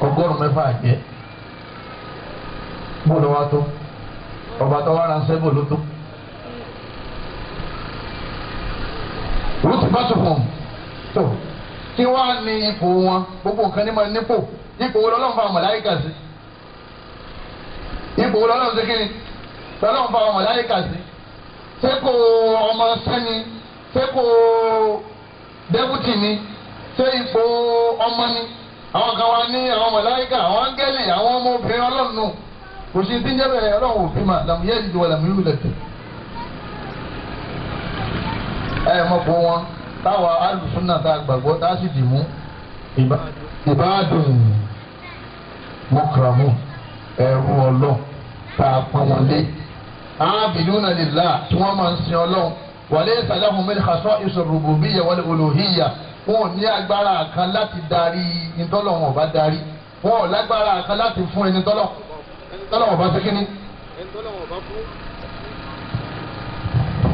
600 ìyẹ́ bó ló wá tó ọba tó wá ránṣẹ́ bó ló tó. Rúùtù bá tó fún un tó kí wọ́n á ní ipò wọn gbogbo nǹkan ní ma nípò ipò wo lọ́lọ́run fa màláíkà sí ipò wo lọ́lọ́run sí kíni lọ́lọ́run fa màláíkà sí ṣé kò ọmọ sẹ́ni ṣé kò dẹ́bùtì ni ṣé ipò ọmọ ni àwọn kan wá ní àwọn màláíkà àwọn áńgẹ́lì àwọn ọmọbìnrin ọlọ́run nù kò sí ti ń jẹ́ bẹ́ẹ̀ ọlọ́run òfin mà làmú yẹ́ ìdíwọ̀ làmú yúlù lẹ́tẹ̀. Ẹ mọ̀ pé wọn táwa alùsùnà tá a gbàgbọ́ tá a sì dì mú ìbádùn mọ́kàràmù ẹ̀rù ọlọ́run tá a pọ́n wọn lé. Ábìlúnà lillah tí wọ́n máa ń sin ọlọ́run walaysa lahum min khasa'is ar-rububiyyah wal uluhiyyah wọn ò ní agbára kan láti darí ìtọ́lọ́wọ̀n ọba darí wọn ò lágbára kan láti fún ẹni tọ́lọ́wọ̀n ọba sí kínní.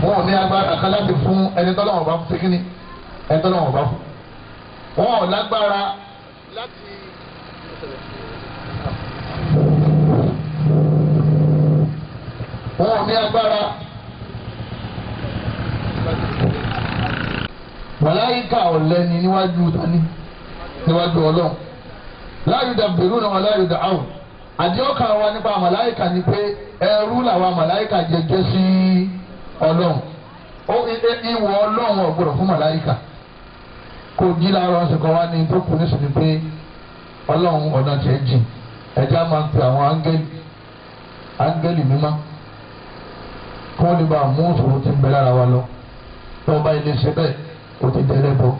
Wọn ò ní agbára kan láti fún ẹni tọ́lọ́wọ̀n ọba sí kínní ẹni tọ́lọ́wọ̀n ọba fún. Wọn ò lágbára láti. Wọn ò ní agbára. Màláíkà ọ̀lẹ́ni níwájú tani níwájú ọlọ́run la yudabbiruna wa la yud'aun àdéhùn wa nípa màláíkà ni pé ẹrú làwa màláíkà jẹjẹ sí ọlọ́run ìwọ ọlọ́run ò gbọ́dọ̀ fún màláíkà kò jí láàárọ̀ ọ̀sẹ̀ kan wá ní tó kù nísìnyí pé ọlọ́run ọ̀nà tiẹ̀ jìn ẹja máa ń pe àwọn áńgẹ́lì mímọ́ kí wọ́n lè bá mú òṣòro tí ń bẹ lára wa lọ tó o bá ilé ṣe bẹ́ẹ̀ o ti dẹ́lẹ́ bọ́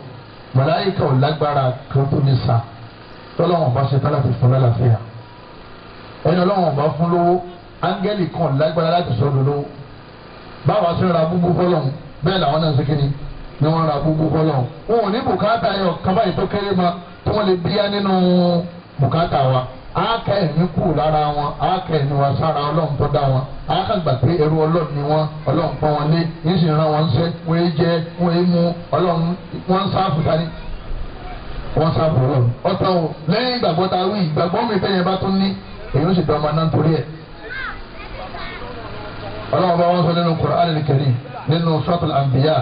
màláíkà ò lágbára kan tó ní sa tọ́lọ́wọ̀n bá ṣe tán láti fún lálàáfíà ẹni ọlọ́wọ̀n bá fún lówó áńgẹ́lì kan lágbára láti sọ́dọ̀ lówó báwa ṣe ń ra búbú fọlọ́hún bẹ́ẹ̀ làwọn náà ń ṣe kí ni ni wọ́n ra búbú fọlọ́hún wọn ò ní bùkátà ẹyọ kan báyìí tó kéré ma tí wọ́n lè bíyá nínú bùkátà wa á kẹ́ ẹ̀mí kù lára wọn á kẹ́ ẹ̀mí wa sára ọlọ́run tó dá wọn á kàn gbà pé ẹrú ọlọ́run ni wọ́n ọlọ́run pọ́n wọn lé yín sì rán wọn ṣẹ́ wọ́n yé jẹ wọ́n yé mu ọlọ́run wọ́n ń sáfù dání wọ́n sáfù ọlọ́run. Ọ̀tọ̀ o lẹ́yìn ìgbàgbọ́ ta wí ìgbàgbọ́ mi tẹ́yẹ bá tún ní èyí ó sì dán ọmọ náà nítorí ẹ̀. Ọlọ́run bá wọn sọ nínú Qur'an al-Karim nínú Suratul Anbiya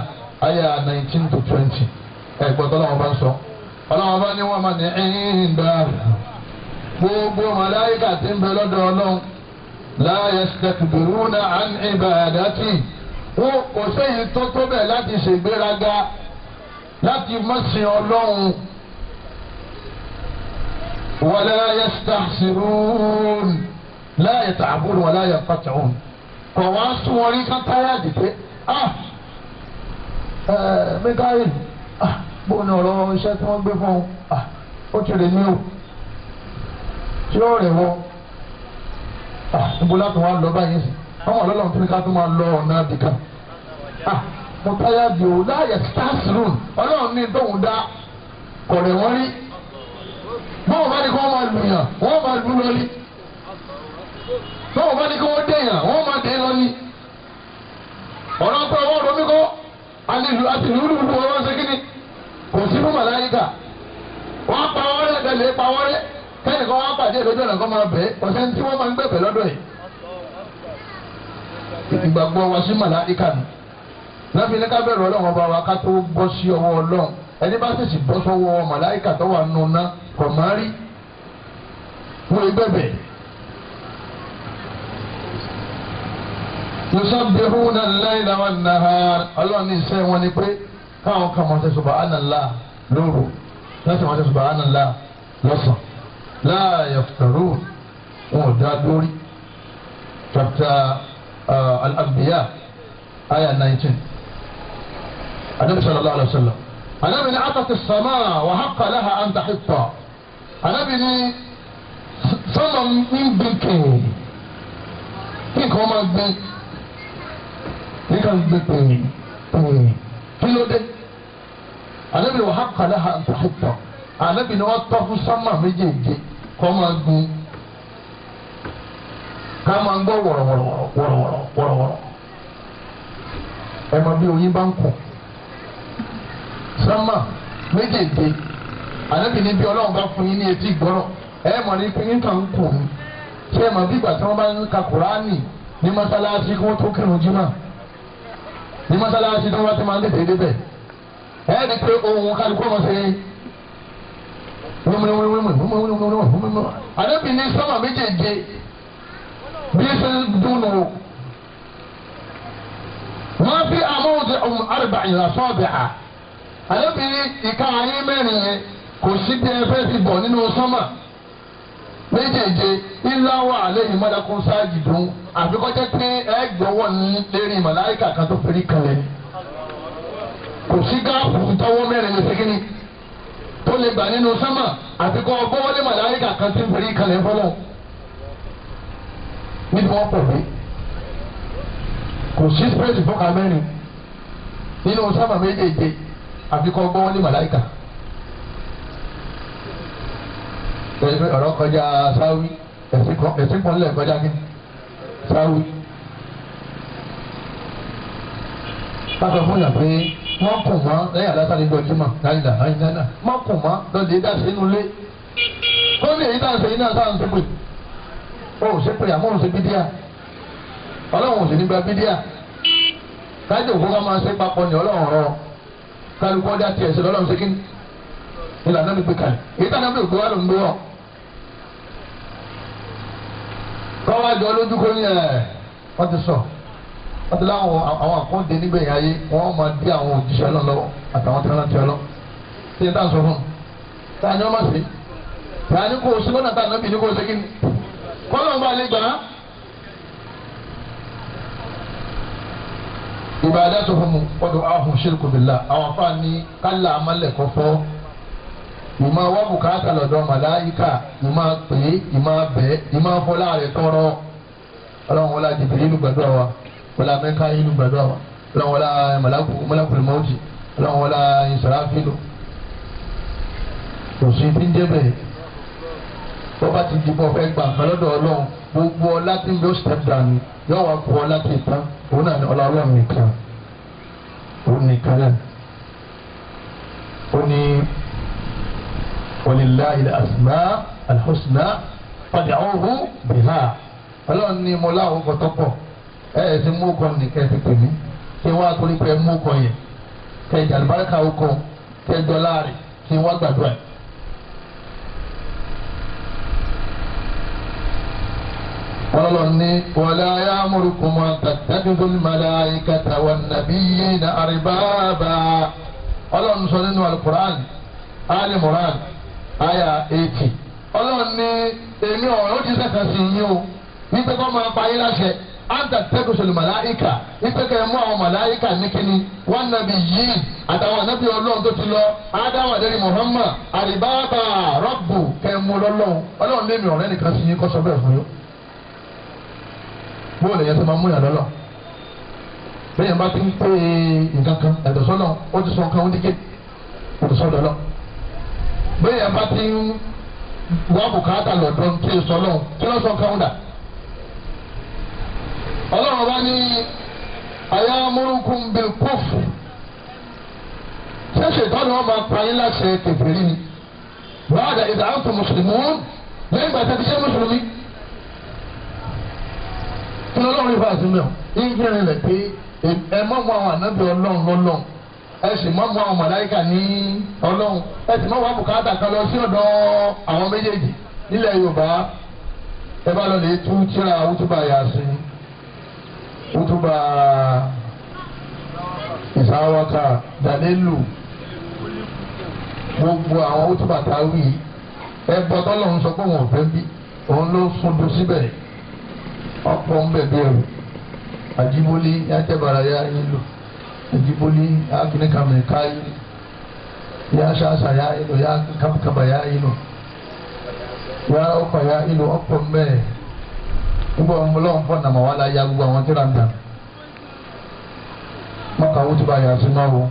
àyà 19-20 ẹ̀gbọ́n tọ́lọ́run bá ń sọ. Ọlọ́run bá ní wọ́n máa ní ẹ̀yìn gbogbo màláíkà tí ń bẹ lọ́dọ̀ ọlọ́run la yastakbiruna an ibadati wọn kò séyìí tó tó bẹ̀ láti ṣègbéraga láti má sìn ọlọ́run wala yastahsirun la yata'abun wala yanqati'un kò wá sún wọn rí kátáyà dìde Mikael bó ni ọ̀rọ̀ iṣẹ́ tí wọ́n gbé fún un ó ti rè mí o tí ó rẹ̀ wọ́ níbo láti wá lọ báyìí sí àwọn ọlọ́run tó ní ká tó máa lọ ọ̀nà àbíkà mo táyà di o láàyè stars room ọlọ́run ní tóun dá kọ̀rẹ̀ wọ́n rí báwo bá ní kí wọ́n máa lù yàn wọ́n máa lù lọ ní báwo bá ní kí wọ́n dé yàn wọ́n máa dé lọ ní ọ̀rọ̀ pé ọwọ́ romi kọ́ àti lùlù lù ọwọ́ ṣe kíni kò sí fún màláyíkà wọ́n pa wọ́n rẹ̀ tẹ̀lé pa wọ́n rẹ̀ kẹ́nìkan wá pàdé lójú ọ̀nà kan máa bẹ̀ ọ̀sẹ̀ tí wọ́n máa ń gbẹ̀bẹ̀ lọ́dọ̀ yìí. Ìgbàgbọ́ wa sí màláíkà nù. Láfi ní ká bẹ̀rù ọlọ́run ọba wa ká tó bọ́ sí ọwọ́ ọlọ́run. Ẹni bá ṣèṣì bọ́ sọ́wọ́ màláíkà tó wà nù ná kò má rí. Wọ́n lè gbẹ̀bẹ̀. Yusabbihuna al-layla wan-nahar. Ọlọ́run ní iṣẹ́ wọn ni pé káwọn kan máa ṣe subhanallah lóru láti máa ṣe subhanallah lọ́sàn-án. La yaftarun, wọn ò dá dórí. Chapter Al-Anbiya aya 19. Anabi sallallahu alaihi wa sallam, anabi ni atati as-samaa wa haqqa laha an tahitta. Anabi ni sọmọ ń gbin kìí kí nǹkan máa gbin nǹkan gbin pìrì pìrì kí ló dé? Anabi wa haqqa laha an tahitta. Anabi ni wọ́n tọ́ fún sánmà méjèèjì kọ́ máa gbin ká máa gbọ́ wọ̀rọ̀wọ̀rọ̀ wọ̀rọ̀wọ̀rọ̀ wọ̀rọ̀wọ̀rọ̀. Ẹ mọ bí oyin bá ń kùn sánmà méjèèjì. Anabi ni bí Ọlọ́run bá fún yín ní etí ìgbọ́rọ̀ ẹ mọ̀ ní pé nǹkan ń kùn ní. Ṣé ẹ mọ̀ bí ìgbà tí wọ́n bá ń ka Kùránì ní mọ́sálásí kí wọ́n tó kírun jímà ní mọ́sálásí tí wọ́n ti máa ń tètè débẹ̀, ẹ rí i pé ohun kálukú ọmọ ṣe wíwíwíwíwíwíwíwíwíwíwíwí. Ànábì ní sọ́mà méjèèjì bí ṣe ń dúnú wọ́n fi àmọ́wòdì àrùbà ìlàsọ́ọ̀bì à. Ànábì ní ìka ayé mẹ́rin yẹn kò sí bí ẹ fẹ́ fi bọ̀ nínú sọ́mà méjèèjì ńlá wà lẹ́yìn mọ́dákún sáàjì dùn, àfikọ́jẹ́ pé ẹ gbọ́wọ́ ní lérí màláìkà kan tó fẹ́rí kalẹ̀. Kò sí gáàpù tọwọ́ mẹ́rin lè ṣe tó lè gbà nínú sánmà àfikọ́ gbọ́wọ́lé màláìkà kan tó fẹ́rí kalẹ̀ fọlọ́. Níbi wọ́n pọ̀ dé kò sí spẹ́ẹ̀sì fọ́ka mẹ́rin nínú sánmà méjèèjì àfikọ́ gbọ́wọ́lé màláìkà. Ọ̀rọ̀ kọjá sáwí, ẹ̀sìn pọ̀nlẹ̀ kọjá kí sáwí. Káfẹ́ fún yàn pé wọ́n kùn mọ́ lẹ́yìn àlásàlẹ̀ ìjọ jímọ̀ láyìnlá láyìnlá wọ́n kùn mọ́ lọ́dẹ̀ dá sí inú ilé. Ó ní èyí tá à ń ṣe yìí náà sáà ń ṣépè. Ó ò ṣépè àmọ́ òun ṣe bídíà. Ọlọ́run ò sì ní gba bídíà. Kájọ òkú ká máa ṣe papọ̀ ní Ọlọ́run rọ. Kálukú ọjà tiẹ̀ ṣe lọ́lọ́run ṣe kí ni? Ìlànà mi gbé kalẹ̀. Èyí tá à ń gbé wá ló ń gbé wọ̀. Kọ́wá jọ lójú kó ní ẹ̀ wọ́n ti sọ wọ́n ti láwọn àwọn àkóńdé nígbẹ̀yìn ayé wọ́n máa dí àwọn òjíṣẹ́ Ọlọ́run lọ́wọ́ àtàwọn tí wọ́n rántí Ọlọ́run. Ṣé n táà sọ fún un? Táà ní wọ́n má ṣe? Táà ní kò sí lọ́nà táà nábì ní kò ṣe kí ni? Kọ́lọ́n bá lè gbà á. Ibadatuhum wa du'ahum shirku billah. Àwọn afáà ní kálá amálẹ̀kọ́ fọ́. Ìmọ̀ wá bùkátà lọ́dọ̀ màláìka, ìmọ̀ pè é, ìmọ̀ bẹ̀, ìmọ̀ fọlá rẹ̀ tọrọ. Ọlọ́run wọlá Jìbìrìlù gbàdúrà wa, wọlá Mẹ́káílù gbàdúrà wa, ọlọ́run wọlá màlákùl mọ́ọ̀tì, ọlọ́run wọlá Ìsàráfílù. Kò sí ti ń jẹ́ bẹ́ẹ̀. Bọ́ bá ti dìbò fẹ́ gbà nǹkan lọ́dọ̀ Ọlọ́run, gbogbo ọlá tí ń bẹ ó step down yóò wá kó ọlá tí ì tán, òun náà ní ọlá Ọlọ́run nìkan. Òun nìkan náà. Ó ní walillahi al-asma al-husna fad'uhu biha. Ọlọ́run ní mo láwọn ọkọ̀ tó pọ̀, ẹ ẹ ti mú ọkọ̀ nìkan ẹ ti pè mí kí wọ́n á torí pé ẹ mú ọkọ̀ yẹn kẹ jàlùbáríkà ọkọ̀ kẹ dọ́là rẹ̀ kí wọ́n gbàdúrà ẹ̀. Ọlọ́run ní wala ya'murukum an tattakhidhul malaikata wan nabiyyina arbaba. Ọlọ́run sọ nínú al-Qur'an Ali Imran aya 80. Ọlọ́run ní èmi ọ̀rọ̀ ti sẹ́kàn sí yín o wípé kọ́ máa pa yín láṣẹ anta tẹ́kùsọ̀lù màláìkà wípé kẹ́ ẹ mú àwọn màláìkà ní kíni wọn nàbí yìí àtàwọn ànábì Ọlọ́run tó ti lọ Ádámù àdéhùn Muhammad àríbáàbà rọ́bù kẹ́ ẹ mú lọ́lọ́run. Ọlọ́run lémi ọ̀rẹ́ nìkan sí yín kọ́ sọ bẹ́ẹ̀ fún yín. Bóòlù yẹn tó máa mú yàn lọ́lọ́ bẹ́ẹ̀ yẹn bá ti ń pè nǹkan kan ẹ̀dọ̀ sọ́nà ó ti sọ nǹkan ó dígé ó ti sọ́dọ̀ lọ. Bẹ́ẹ̀ yẹn bá ti ń wá bùkátà lọ́dọ̀ tí ì sọ lọ́hùn kí ló sọ nǹkan ó dà. Ọlọ́run bá ní ayamurukum bil kufr, ṣé ṣètọ́ni wọn máa pa yín láṣẹ kèfèrí ni ba'da idh antum muslimun, lẹ́yìn ìgbà tẹ́ ti ṣe mùsùlùmí. Kí lọ́lọ́run rí fàásì mẹ́wọ̀n ìgbìnrin rẹ̀ pé ẹ má mú àwọn ànábì Ọlọ́run lọ́lọ́run, ẹ sì má mú àwọn màláìkà ní Ọlọ́run, ẹ sì má wá bùkátà kan lọ sí ọ̀dọ̀ àwọn méjèèjì. Nílẹ̀ Yorùbá ẹ bá lọ lè tú tíra wútúbà Yásìn, wútúbà Ìsáwákà, Dàlélù, gbogbo àwọn wútúbà táwí Ẹbọ tọ́lọ́run sọ pé òun ò fẹ́ bí òun ló sundu síbẹ̀ ọ̀pọ̀ ń bẹ̀ bí ẹrù àjíbólí yájẹ́bàrà yá ìlú àjíbólí akínníkàmì káyé yá ṣáṣà yá ìlú yá kábàkàbà yá ìlú yá ọkọ̀ yá ìlú ọ̀pọ̀ ń bẹ̀ nígbà wọn lọ́wọ́ fọ́ nàmọ̀ wá láyé gbogbo àwọn tí ra ń dà mọ́kà wọ́n ti bá yà sí máa wo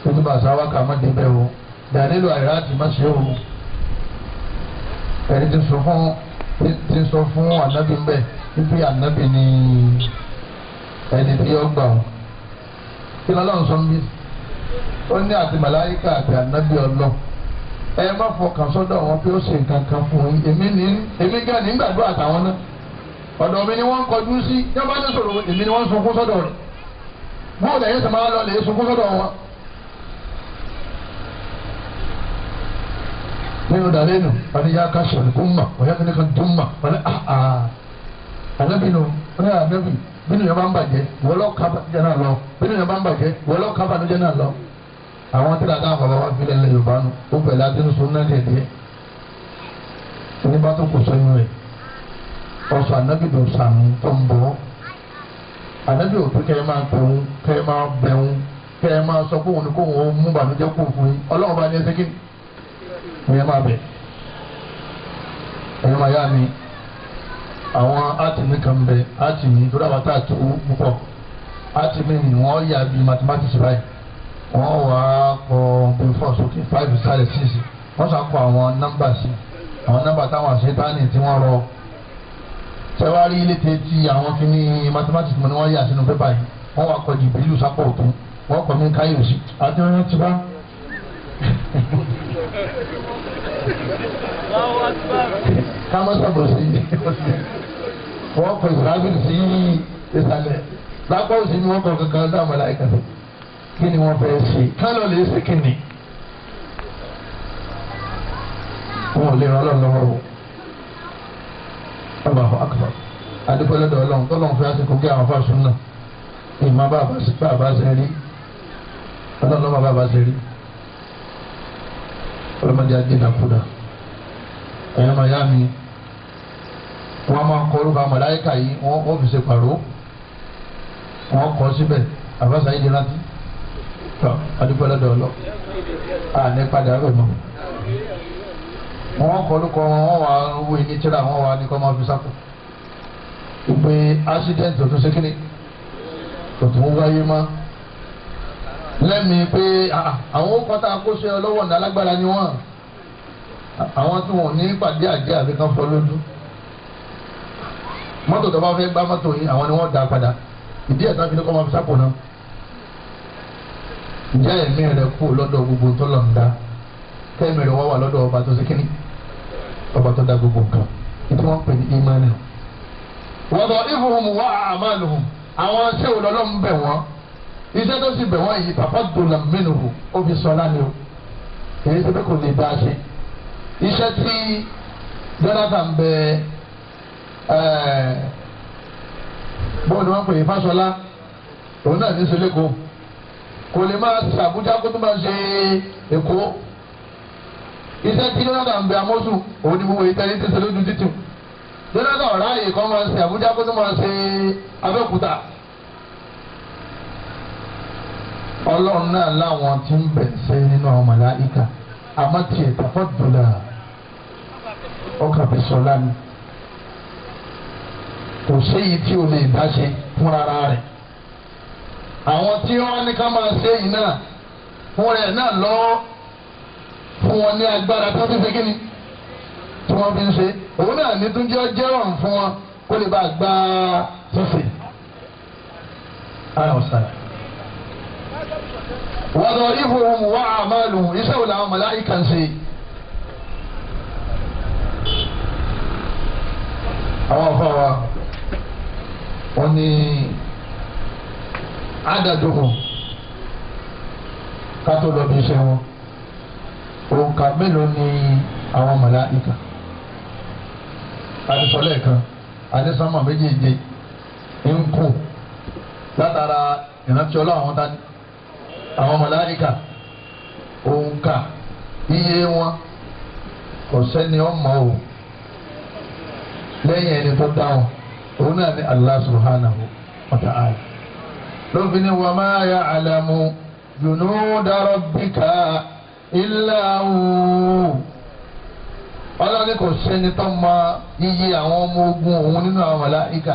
wọ́n ti bá sáwá kà má débẹ̀ wo dànílò àìráàtì má ṣe wo ẹni tí sọ fún ànábì ń bẹ̀ wípé ànábì ni ẹni tí ó gbà wọn kí lọ́lọ́run sọ ń bí ó ní àti màláyíkà àti ànábì ọlọ́ ẹ má fọkàn sọ́dọ̀ wọn pé ó ṣe nǹkan kan fún un èmi gan ní gbàdúrà àtàwọn náà ọ̀dọ̀ mi ni wọ́n ń kọjú sí tí wọ́n bá ní sọ̀rọ̀ èmi ni wọ́n ń sunkún sọ́dọ̀ rẹ̀ bóòlù ẹ̀yẹ́ sọ máa lọ lè sunkún sọ́dọ̀ wọn. Nínú dàlẹ́nu wọ́n yá ká sọ̀rọ̀ kó mà wọ́n yá kí ní kan dùn mà wọ́n ní àhà ànábì nù wọ́n ní ànábì bínú yẹn bá ń bàjẹ́ wọ́n lọ́ ká bànújẹ́ náà lọ bínú yẹn bá ń bàjẹ́ wọ́n lọ́ ká bànújẹ́ náà lọ. Àwọn tí làdá àwọn bàbá wa fi lẹ́lẹ̀ Yorùbá nù ó pẹ̀lú adínúsọ náà díẹ̀ oníbà tó kò sẹ́yìn rẹ̀ ọ̀sọ̀ ànábì dùn sàmì tó ń bọ̀ ànábì òfin kẹ́ ẹ máa pẹ̀hún kẹ́ ẹ máa bẹ̀hún kẹ́ ẹ máa sọ pé òun ni kó òun mú bànújẹ́ kó fún yín Ọlọ́run bá ní ẹsẹ̀ kí ni ẹ máa bẹ̀ ẹ̀yọ́ máa yá mi àwọn átìmí kan bẹ átìmí tó dábàá tá a tó púpọ̀ átìmí ni wọ́n yà bí mathematics báyìí wọ́n wà á kọ bí four sókè five sáré six wọ́n sá kọ àwọn nọ́mbà sí àwọn nọ́mbà táwọn àṣetánì tí wọ́n rọ sẹwárí ilé tẹ́tí àwọn kìíní mathematics mọ̀ ni wọ́n yà sínú pépà yìí wọ́n wà kọ jìbìlì sápò ọ̀tún wọ́n kọ mí káyọ̀ sí àti wọ́n ti bá. Ká má sọ̀bọ̀ sí wọ́n kọ ìsìlámù sí ìsàlẹ̀ lápá òsì ni wọ́n kọ kankan dáhùn màláíkà sí kí ni wọ́n fẹ́ ṣe ká lọ lè ṣe kí ni. Wọn ò lè ràn Ọlọ́run lọ́wọ́ o. Allahu akbar adúpẹ́lẹ́dọ̀ Ọlọ́run tọ́lọ́run fi àsìkò gé àwọn fásitì náà ìmọ̀ bàbá ṣe rí Ọlọ́run lọ́mọ bàbá ṣe rí ọlọ́mọdé ajé nàkúdà ẹ̀yọ́ máa yá mi wọ́n máa kọ orúkọ àwọn màláíkà yìí wọ́n fi ṣe pàrọ̀ wọ́n kọ́ síbẹ̀ àbáṣà yìí di rántí tọ́ adúpẹ́lẹ́dọ̀ Ọlọ́run à ní padà rẹ̀ mọ́ wọ́n kọ orúkọ wọn wọ́n wà wọ ní tíra wọ́n wà ní kọ́ máa fi sápò ìpè accident tó tún ṣe kíni tó tún wáyé mọ́ lẹ́mìí pé àwọn ó kọ́ta akóṣe ọlọ́wọ́ ní alágbára ni wọ́n àwọn tí wọn ò ní pàdé àjẹ́ àbí kan fọ́ lójú mọ́tò tó bá fẹ́ gbá mọ́tò yìí àwọn ni wọ́n dá padà ìdí ẹ̀ tán fi ní kọ́ máa fi sápò náà ǹjẹ́ ẹ̀mí rẹ̀ kú lọ́dọ̀ gbogbo tó lọ́n dá kẹ́mi rẹ̀ wá wà lọ́dọ̀ ọba tó ṣe kíní ọba tó dá gbogbo nǹkan ìdí wọ́n pè ní ìmánì. wọ́dọ̀ ìfúnhùn wá àmàlùhùn àwọn ṣé olọ́lọ́ ń bẹ̀ wọ́n iṣẹ́ tó sì bẹ̀ wọ́n yìí pàpà dòlà mẹ́nuhù ó fi sọ lánàá o èyí tó bẹ́ kò lè dá a ṣe. Iṣẹ́ tí Jonathan bẹ bóun ni wọ́n pè é Fáṣọlá òun náà ní sẹ́lẹ̀kọ́ kò lè máa ṣe Àbújá kó tó máa ṣe Èkó. Iṣẹ́ tí Jonathan bẹ Amósù òun ni gbogbo ìtẹ́ni ti ṣe lójú títì. Jonathan ọ̀rá yìí kan máa ṣe Àbújá kó tó máa ṣe Abẹ́òkúta. Ọlọ́run náà láwọn tí ń bẹ̀ ṣe nínú àwọn màláíkà àmọ́ tiẹ̀ tàfọ́ dùnà ọkàn fi sọ lánàá kò séyìí tí o lè dá ṣe fún ara rẹ̀. Àwọn tí wọ́n ní ká máa ṣe yìí náà fún rẹ̀ náà lọ́wọ́ fún wọn ní agbára tí wọ́n fi ṣe kíni tí wọ́n fi ń ṣe òun náà ní tún jẹ́ jẹ́rọ̀rùn fún wọn kó lè bá gbá ṣíṣe. Wọ́dọ̀ ìfowópamọ́ wà àmàlù iṣẹ́ wo làwọn màláíkà ń ṣe. Àwọn afọ wa wọ́n ní àdàdùkù ká tó lọ bí iṣẹ́ wọn òǹkà mélòó ni àwọn màláíkà àti sọ lẹ́ẹ̀kan àti sánmà méjèèje ń kù látara ìrántí Ọlọ́run àwọn tani àwọn màláíkà òǹkà iye wọn Kò sẹ́ni ọmọ o lẹ́yìn ẹni tó dáhùn òun náà ní Allah subhanahu wa ta'ala. Lófin ni wa ma ya'lamu junuda rabbika illa hu. Ọlọ́ni kò sẹ́ni tó mọ iye àwọn ọmọ ogun òun nínú àwọn màláíkà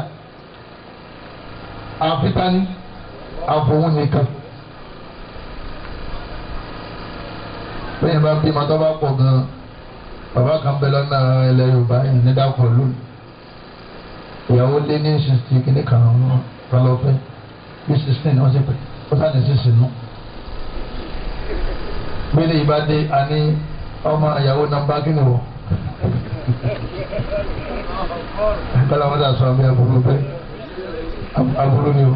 àfitání àfòun nìkan. Bẹ́ẹ̀ bá bí màtọ́ bá pọ̀ gan-an, bàbá kan bẹ lọ́nà ilẹ̀ Yorùbá yìí ní dákọ̀ lónìí. Ìyàwó lé ní 60 kìíní kan lọ́fẹ́ bí 16 wọ́n sì pè ó sáà ní 6 nù. Bẹ́ẹ̀ ìbá dé a ní ọmọ ìyàwó nàmbá kí ni wọ́. Kọ́lá wọn dà sọ àmì àbúrò bẹ́ẹ̀ àbúrò ni o.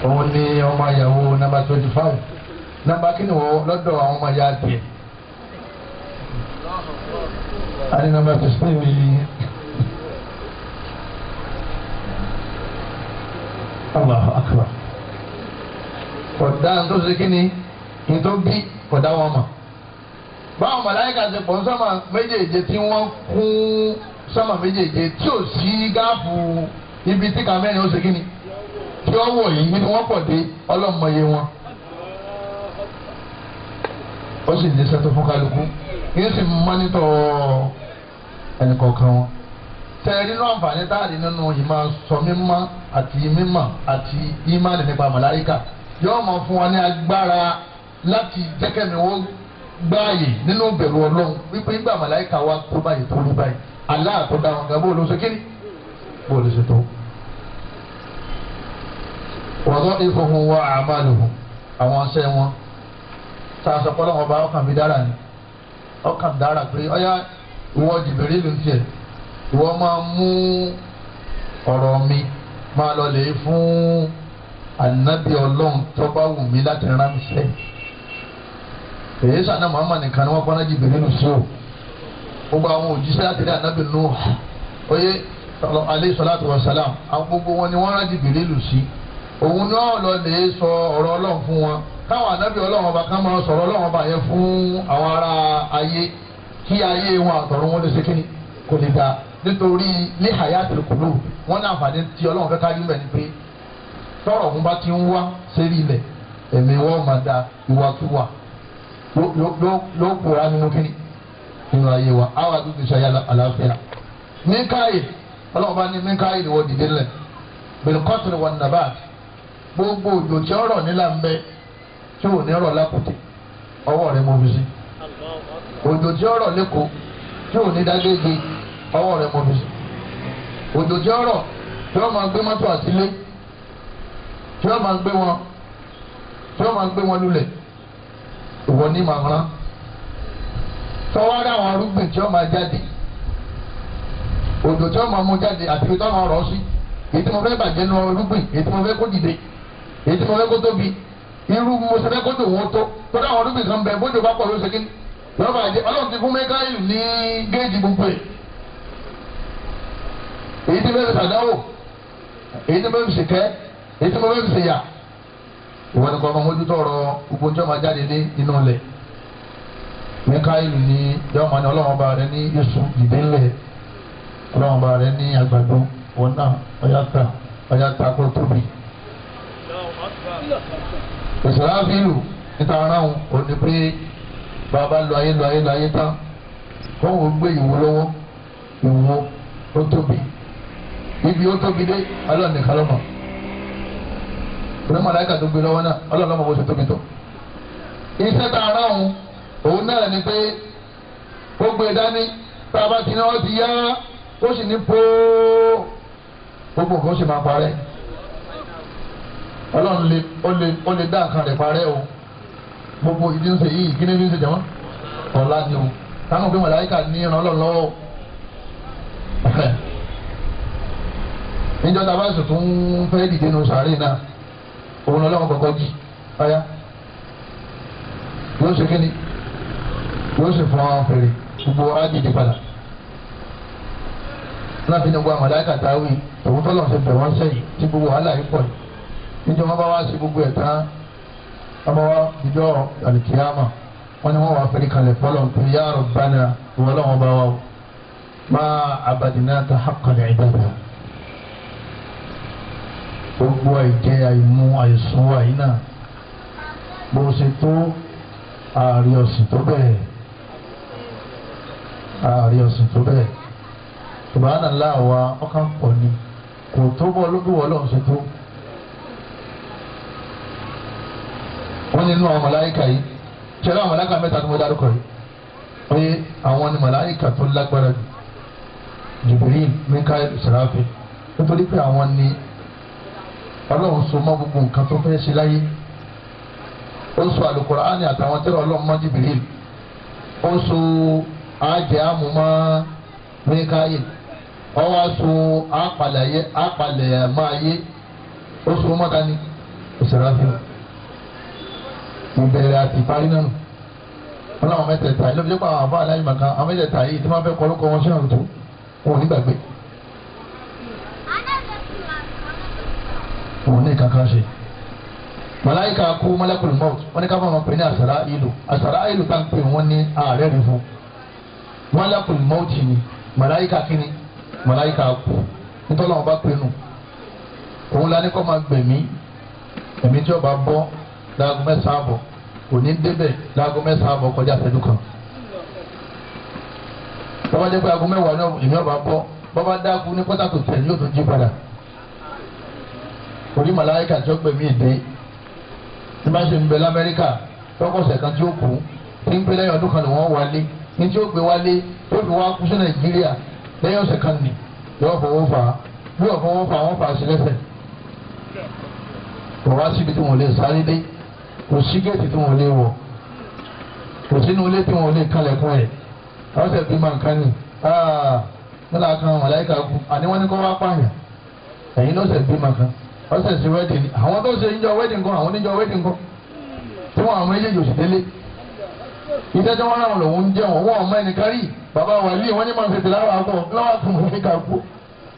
Òun ni ọmọ ìyàwó nàmbá 25 nàmbá kí ni wọ́ lọ́dọ̀ àwọn ọmọ ìyá tiẹ̀. A ní nàmbá 16 ni. Allahu akbar. Kọ̀dá tó ṣe kí ni ní tó bí kọ̀dá wọn mọ̀. Báwọn màláíkà ṣe pọ̀ sọ́mà méjèèje tí wọ́n kún sọ́mà méjèèje tí ò sí gáàpù ibi tí ká mẹ́rin ó ṣe kí ni tí ó wọ̀ yìí ni wọ́n pọ̀ dé ọlọ́mọye wọn. Ó sì ní sẹ́tọ̀ fún kálukú yóò sì mọ́nítọ̀ ẹnìkọ̀ọ̀kan wọn. Tẹ nínú àǹfààní táàrí nínú ìmọ̀ sọ mímọ́ àti mímọ̀ àti ìmánì nípa màláíkà yóò máa fún wa ní agbára láti jẹ́kẹ́mi wọ́n gbáàyè nínú bẹ̀rù Ọlọ́run wípé nígbà màláíkà wa tó báyìí tó rí báyìí Allah tó dá wọn gan bó ló ṣe kíni bó ló ṣe tó. Wọ́dọ̀ ìfowó wa àmàlùhùn àwọn ọṣẹ wọn tá a sọ pé Ọlọ́run ọba ọkàn mi dára ni ọkàn dára pé ọyá ìwọ Jìbìrìlù ń tiẹ̀ ìwọ máa mú ọ̀rọ̀ mi máa lọ lè fún ànábì Ọlọ́run tó bá wù mí láti ránṣẹ́. Èyí sànà Muhammad nìkan ni wọ́n kọ́ náà Jìbìrìlù sí o. Gbogbo àwọn òjíṣẹ́ láti rí ànábì Nuh oyè alayhi salatu wa salam àwọn gbogbo wọn ni wọ́n rán Jìbìrìlù sí. Òun náà lọ lè sọ ọ̀rọ̀ Ọlọ́run fún wọn káwọn ànábì Ọlọ́run ọba ká máa sọ̀rọ̀ Ọlọ́run ọba yẹn fún àwọn ará ayé kí ayé wọn àtọ̀run wọn lè ṣe kíni kò lè dáa nítorí ní hayatul qulub wọn ní àǹfààní tí Ọlọ́run fẹ́ kárí mẹ́ ni pé tọrọ òun bá ti ń wá sérí ilẹ̀ ẹ̀mí wọn máa da ìwàkiwà ló kóra nínú kíni nínú ayé wa àwọn àdúgbò ṣayá àlàáfíà. Míkáyìl Ọlọ́run bá ní Míkáyìl wọ dìde lẹ̀ bil qatr wan nabat gbogbo òjò tí ó rọ̀ nílà ń bẹ tí ò ní rọ̀ lákùtì ọwọ́ rẹ̀ mo fi sí. Òjò tí ó rọ̀ lẹ́kọ̀ọ́ tí ò ní dágége ọwọ́ rẹ̀ mo fi sí. Òjò tí ó rọ̀ tí ó máa gbé mọ́tò àtìlé tí ó máa gbé wọn tí ó máa gbé wọn lulẹ̀ ìwọ ní màá rán. Tọ́wọ́ rí àwọn arúgbìn tí ó máa jáde òjò tí ó máa mú jáde àti ibi tí ó máa rọ̀ sí èyí tí mo fẹ́ bàjẹ́ nu arúgbìn èyí tí mo fẹ́ kó dìde èyí tí mo fẹ́ kó tóbi irú mo ṣe fẹ́ kó dùn wọ́n tó tọ́lá àwọn arúgbìn kan bẹ bójú bá pọ̀ ló ṣe kí lọ́ba àjẹ́ Ọlọ́run ti fún Míkáílì ní géèjì gbogbo ẹ̀ èyí tí mo fẹ́ fi ṣàdáwò èyí tí mo fẹ́ fi ṣèkẹ́ èyí tí mo fẹ́ fi ṣèyà ìwọ ni kò ọmọ mójútó ọ̀rọ̀ gbogbo tí wọ́n máa jáde ní inú ilẹ̀. Míkáílì ní yọ̀ọ́ ní Ọlọ́run ọba rẹ ní Yusuf dìde ńlẹ̀ Ọlọ́run ọba rẹ ní àgbàdo wọn náà ọ̀yà ta kó tóbi. Ìsìráfílù níta aráhùn ò ní pé bàbá lọ ayé lọ ayé lọ ayé tán kóhùn gbé ìwo lọ́wọ́ ìwo ó tóbi ibi ó tóbi dé Ọlọ́run nìkan ló mọ̀ ìrẹ́ màláíkà tó gbé lọ́wọ́ náà Ọlọ́run ló mọ̀ bó ṣe tóbi tó. Iṣẹ́ tá aráhùn òun náà ni pé ó gbé dání tá a bá ti ní wọ́n ti yá ó sì ní póó gbogbo nǹkan ó sì máa parẹ́. Ọlọ́run lè ó lè dá nǹkan rẹ̀ parẹ́ o gbogbo ìdí ń ṣe yìí kí ni fi ń ṣe jẹ́wọ́n ọ̀la ni o táwọn òbí màláíkà ní ìran Ọlọ́run lọ́wọ́ níjọ́ tá a bá sì tún fẹ́ dìde nu sàárè náà òun Ọlọ́run kọ́kọ́ jì ọ̀yá yóò ṣe kíni yóò sì fún àwọn fèrè gbogbo á dìde padà láti ní gbogbo àmàláíkà táwí òun tọ́lọ̀ ṣe bẹ̀ wọ́n sẹ́yìn tí gbogbo wàhálà yìí pọ̀ yìí níjọ́ wọn bá wá sí gbogbo ẹ̀ tán Ọba wa ìjọ alikiyama wọ́n ní wọ́n wà fẹ́rí kalẹ̀ fọlọ́n pé ya Rabbana ìwọlọ́wọ́n bá wa ma abadinaka haqqal ibada. Gbogbo àìjẹ àìmu àìsùn wa yìí náà bó ṣe tó ààrẹ ọ̀sìn tó bẹ́ẹ̀ ààrẹ ọ̀sìn tó bẹ́ẹ̀ subhanallah wa ọkàn pọ̀ ni kò tó bọ́ lójú wọ́n ṣe tó. Wọ́n nínú àwọn màláíkà yìí ṣẹlẹ̀ àwọn màláíkà mẹ́ta tó mọ́ dárúkọ yìí pé àwọn ni màláíkà tó lágbára jù Jibril, Mikael, Israfil, nítorí pé àwọn ni Ọlọ́run so mọ́ gbogbo nǹkan tó fẹ́ ṣe láyé. Ó sọ Al-Qur'ani àtàwọn tẹ́lẹ̀ Ọlọ́run mọ́ Jibril, ó so àjẹ́ àmú mọ́ Mikael, ó wá so àpàlẹ̀ máa yé, ó so mọ́ta ní Israfil. Ìbẹ̀rẹ̀ àti ìparí náà wọn làwọn mẹ́tẹ̀ẹ̀ta yìí ló fi jẹ́ pé àwọn àbá aláìmọ̀kan àwọn mẹ́tẹ̀ẹ̀ta yìí tí wọ́n fẹ́ kọ́ lóko wọn sínú àtúntò wọn ò ní gbàgbé, wọn ò ní kankan ṣe. Màláíkà kú malakul maut wọn ní ká fọwọ́n pè ní àsàrà ìlú, àsàrà ìlú tá ń pè wọ́n ní ààrẹ rí fún malakul maut ni màláíkà kíni màláíkà kú nítorí wọn bá pè nù òun la ní kọ́ máa gbẹ̀mí ẹ̀mí tí ó bá bọ́ láago mẹ́sàn-án àbọ̀ kò ní débẹ̀ láago mẹ́sàn-án àbọ̀ kọjá ìṣẹ́jú kan. Bọ́bá jẹ́ pé aago mẹ́wàá náà èmi ọba bọ́ bọ́bá dákú ní kọ́tà tó tẹ̀ yóò tún jí padà. Orí màláíkà tí ó gbẹ̀mí ìdè ní bá ṣe ń bẹ l'Amẹ́ríkà tọkọ̀sẹ̀ kan tí ó kú tí ń pé lẹ́yìn ọdún kan ni wọ́n wálé ní tí ó gbé wálé tó fi wá kú sí Nàìjíríà lẹ́yìn ọ̀sẹ̀ kan nì yóò fọwọ́ fà á bí yóò fọwọ́ fà á wọ́n fà á sí lẹ́sẹ̀. Kò wá síbi tí wọ́n lè sáré dé, kò sí géètì tí wọ́n lè wọ̀, kò sínú ilé tí wọ́n lè kalẹ̀kùn ẹ̀. Ọ̀sẹ̀ bí máa ń kan ní nílà kan màláíkà kú àní wọ́n ní kó wá pààyàn ẹ̀yin lọ́sẹ̀ bí máa kan ọ̀sẹ̀ sí wẹ́dìn ni àwọn tó ṣe níjọ wẹ́dìn kan àwọn níjọ wẹ́dìn kan tí wọ́n àwọn méjèèjì ò sì délé. Iṣẹ́ tí wọ́n rán lòun ń jẹun wọ́n ọmọ ẹnìkan rí bàbá wà lé wọ́n ní máa ń ṣe tìláwà pọ̀ lọ́wọ́ kún màláíkà kú.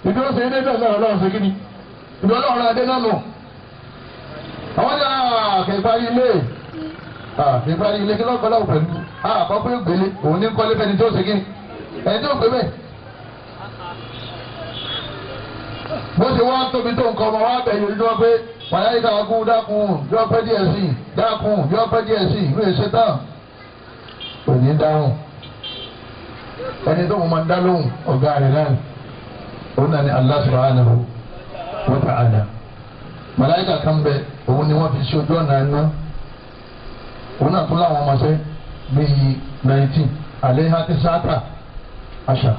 Ìdí ó ṣe é dé bẹ́ẹ̀ náà lọ́wọ́ ṣe kí ni ìdí ọlọ́run adé náà nù. Àwọn ní àkèparí ilé àkèparí ilé kí lọ́kọ́ lọ́wọ́ pẹ̀lú àkọ́kọ́ ìgbélé òun ní kọ́lé fẹ́ni tó ṣe kí ẹni tó gbé bẹ́ẹ̀. Bó ṣe wá tóbi tó nǹkan ọmọ wa bẹ̀ yìí ló pé màláíkà kú dákun yọ pẹ́ díẹ̀ sí i dákun yọ pẹ́ díẹ̀ sí i ìwé ṣe tán. Kò ní dáhùn ẹni tó mo máa ń dá lóhùn ọ̀gá rẹ̀ náà òun náà ni Allah subhanahu wa ta'ala. Màláíkà kan bẹ òun ni wọ́n fi ṣe ojú ọ̀nà iná òun náà tún láwọn ọmọọṣẹ́ bíi 19 àléhà tí sáátà àṣà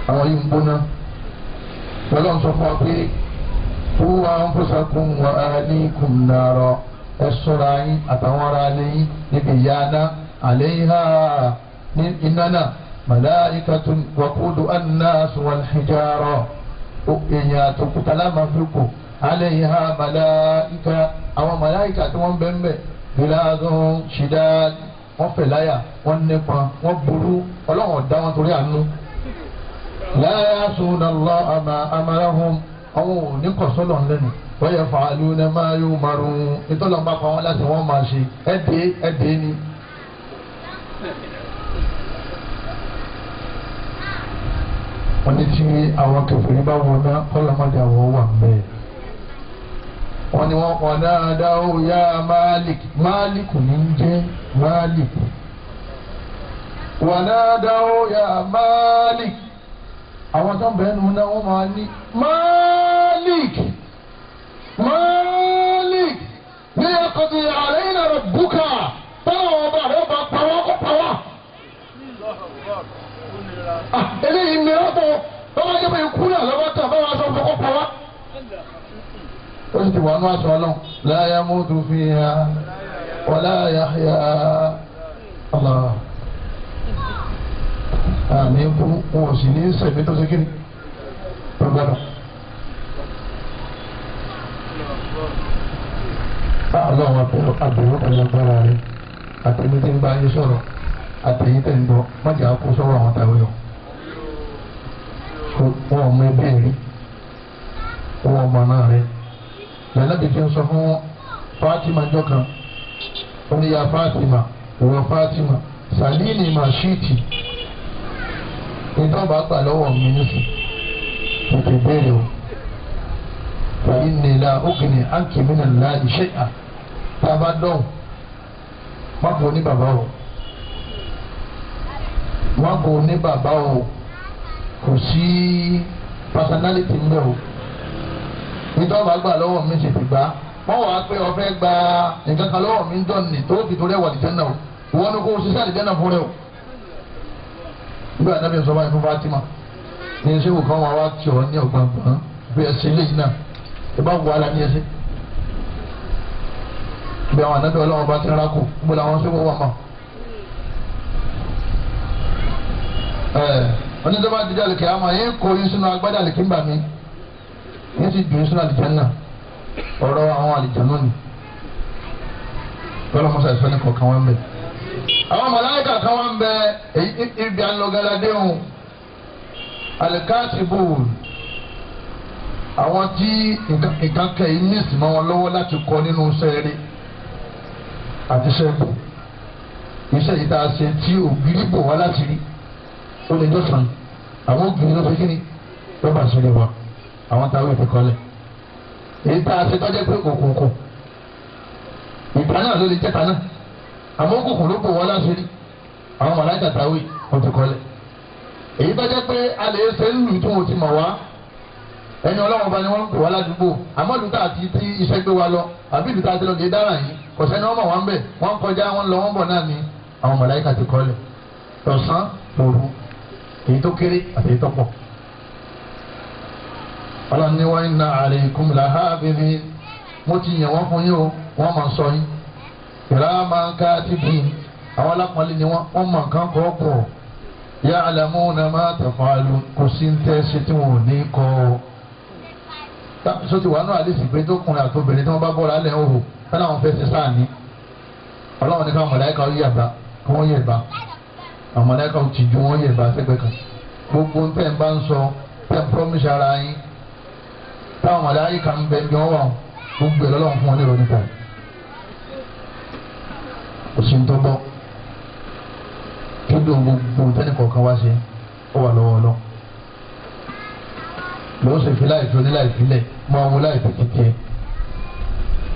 àwọn yìí ń gbóná. Ọlọ́run sọ fún wa pé qu anfusakum wa ahlikum nara, ẹ ṣọ́ra yín àtàwọn ará ilé yín níbi ìyà iná àléhà ní iná náà màláíkàtun waqudu an-nas wal hijara, èèyàn àtòkúta lámàfíkù alayha màláíkà, àwọn màláíkà tí wọ́n bẹ̀ ń bẹ̀ gíláàdùn ṣìdá wọ́n fẹ̀ láyà wọ́n nípa wọ́n burú Ọlọ́run dá wọn torí àánú. La ya'suna Allaha ma amarahum, àwọn ò ní kọ̀sọ́lọ̀ lẹ́nu wa yaf'aluna ma yu'marun, ìtọ́lọ̀ ń bá pa wọn láti wọ́n máa ṣe ẹ̀dẹ́ ẹ̀dẹ́ ni. Wọ́n ní tí àwọn kèfèrí bá wọn ná kọ́lọ́mọdé àwọn wà bẹ́ẹ̀. Wọ́n ní wọ́n kọ́ náà dáwọ́ ya Malik, Malik ní ń jẹ́ Malik. Wọ́n náà dáwọ́ ya Malik, àwọn tó ń bẹ̀rẹ̀ nù náà wọ́n máa ní Malik, Malik ní yaqdi alayna rabbuka, tọ́lá wọn bá rẹ̀ bá pa wọ́n kó pa wá. Eléyìí mìíràn bọ̀ báwa jẹ́ pé ikú náà lọ́wọ́ tán báwa sọ fún kó pa wá. Ó sì ti wà nú aṣọ ọlọ́run la yamutu fiha wala yahya. Allah àmì ikú wọn ò sì ní sẹ̀mí tó ṣe kíni tó gbọ́dọ̀. Ọlọ́run àbẹ̀wò pẹ̀lú agbára rẹ̀ àtẹ̀mí tí ń bá yín sọ̀rọ̀ àtẹ̀yìn tẹ̀ ń gbọ́ má jẹ́ àkó sọ̀rọ̀ àwọn tàwé o. Wọn ò mọ ẹbí rí, wọn ò mọ náà rẹ̀. Lẹ́lẹ́bí fi ń sọ fún Fatima jọ kan Ó ní ya Fatima, ìwọ Fatima, sàlíìnì màṣíìtì, nítorí bá gbà lọ́wọ́ mi nísìn tètè béèrè o. Fàyínní la ókìní àǹkì mí nà lá iṣẹ́ à tá a bá dọ̀hùn má kò ní bàbá o, má kò ní bàbá o, kò sí personality ń bẹ o. Nítorí bá gbà lọ́wọ́ mi tètè gbà, wọ́n wàá pé ó fẹ́ gba nǹkan kan lọ́wọ́ mi ń dọ̀ ní tó fi torí ẹ̀wà àlìjánnà o, ìwọ ni kò ṣiṣẹ́ àlìjánnà fún rẹ o. Nígbà Ànábì sọ báyìí fún Fatima ní ṣé wò kán wá wá tì ọ́ ní ọ̀gbọ̀ngbọ̀n bí ẹsẹ̀ léyìí náà ẹ bá wọ ara ní ẹsẹ̀ bí àwọn Ànábì Ọlọ́run bá ti rárá kù níbo làwọn ṣé wọ́n wà mọ́. Onídọ́bà bá dídá lè kẹ́ àmọ́ yín kó yín sínú agbádá lè kí ń bà mí yín sì dùn yín sínú àlìjánnà. Ọ̀rọ̀ àwọn àlìjánnà ni tọ́lọ́mọṣà ìfẹ́ ní kọ̀ọ̀kan wọn bẹ̀. Àwọn màláíkà kan wọn bẹ ibi alọ́gàládé hùn alikatibul, àwọn tí nǹkan kẹ́yìn mísì mọ́ wọn lọ́wọ́ láti kọ nínú sẹ́ẹ̀rì àti sẹ́ẹ̀bù. Iṣẹ́ yìí tá a ṣe tí ògiri bò wá láti rí ó lè jọ́sàn, àwọn ògiri ló fi kíni ló bá ṣe lè wà àwọn táwọn ìfi kọ́lẹ̀. Èyí tá a ṣe tọ́jẹ́ pé òkùnkùn ìta náà ló lè jẹ́ta náà, àmọ́ òkùnkùn ló bò wá láti rí, àwọn màláíkà táwọn ìfi kọ́lẹ̀. Èyí bá jẹ́ pé a lè ṣe ń lù tí wọ́n ti mọ̀ wá, ẹni Ọlọ́run bá ní wọ́n ń pè wá ládùúgbò, àmọ́ ìlú tá àti tí iṣẹ́ gbé wa lọ àbí ìlú tá a ti lọ lè dára yìí kò sẹ́ni wọ́n mọ̀ wá ń bẹ̀, wọ́n ń kọjá wọ́n ń lọ wọ́n ń bọ̀ náà ni àwọn màláíkà ti kọ́lẹ̀ tọ̀sán òru, èyí tó kéré àti èyí tó pọ̀. Ọlọ́run ní wa inna alaykum lahafidhin, mo ti yàn wọ́n fún yín o, wọ́n máa sọ yín. Kiraman katibin, àwọn alápọ̀nlé ni wọ́n mọ̀ nǹkan kọ́ pọ̀. Ya'lamuna ma taf'alun, kò sí ń tẹ́ ṣe tí wọn ò ní kọ́ ọ. So ti wà nù àdìsí pé tókùnrin àtobìnrin tí wọ́n bá bọ́ra lẹ́ òhò tán láwọn fẹ́ ṣe sáà ní. Ọlọ́run ní káwọn màláíkà ó yẹ̀bá kí wọ́n yẹ̀bá. Àwọn màláíkà ó tìjú wọ́n yẹ̀bá sẹ́gbẹ̀ẹ́ kan. Gbogbo ń tẹ́ ń bá ń sọ tẹ́ ń promise ara yín. Táwọn màláíkà ń bẹ ní wọ́n wà gbogbo ẹ̀ lọ́lọ́run fún wọn ní ìròyìn kan. Kò sí ń tó bọ́. Kíndùn gbogbo tẹ́nì kọ̀ọ̀kan wá ṣe ó wà lọ́wọ́ ọlọ́ lọ́wọ́ sì fi láìfi oníláìfilẹ̀ máa wo láìfi títí ẹ̀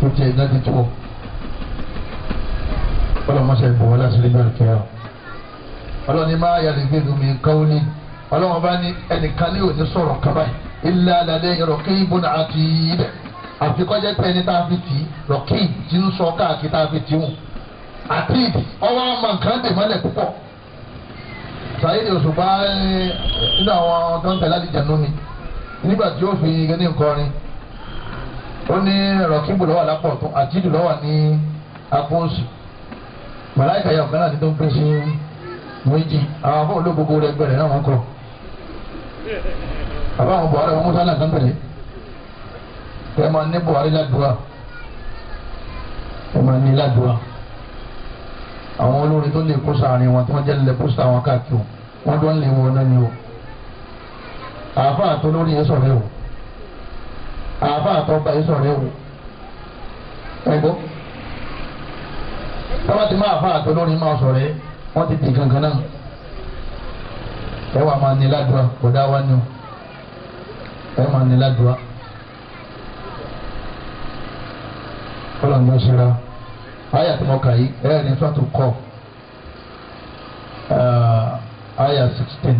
títí ẹ̀ náà ti tó ọlọ́mọṣẹ́ ìbọ̀wọ́ láti rí bẹ́ẹ̀ kẹ́ ọ́. Ọlọ́ni máa yàrá ìgbéru mi káwọ́ ní ọlọ́wọ́n bá ní ẹnìkan ní òní sọ̀rọ̀ kaba yìí illa ladayhi raqibun atid, àfikọ́jẹ́ pé ẹni tá a fi tì í raqib ti ń sọ káàkiri tá a fi tì í hùn atid ọwọ́ àmọ̀ nǹkan dè mọ́lẹ̀ púpọ̀. Sàyédè Òṣùpá nínú àwọn tó ń tẹ̀lé àlìjánu ni nígbà tí ó fi ní nkọrin ó ní rọ̀kíbù lọ́wọ́ lápò ọ̀tún àtìdù lọ́wọ́ ní apó òsì. Màláìkà yà ọ̀kan náà ní tó ń pín sí méjì, àwọn afọ́ olóògbogbo rẹ̀ gbẹ̀rẹ̀ náà wọ́n kọ. Àbá àwọn Buhari wọn Musa náà kan tẹ̀lé. Ẹ máa ní Buhari ládùúgbà, ẹ máa ní ládùúgbà. Àwọn olórin tó lè kó sàárín wọn tí wọ́n jẹ́ lè pósítà wọn káàkiri wọ́n tó ń lè wọn náà ni o. Àáfà àtọ lórí yẹn sọ̀rọ̀ o, àáfà àtọ ọba yẹn sọ̀rọ̀ o. Ẹ̀gbọ́n tọ́wọ́ ti máa àáfà àtọ lórí máa sọ̀rọ̀ ẹ̀ wọ́n ti di kankan náà. Ẹ wà máa ní ládùúgbà kódà wá ní o, ẹ máa ní ládùúgbà kọ́lọ̀ ní o ṣe ra. Aya tí mo kà yìí ẹ ní sọ́tù kọ́ aya 16.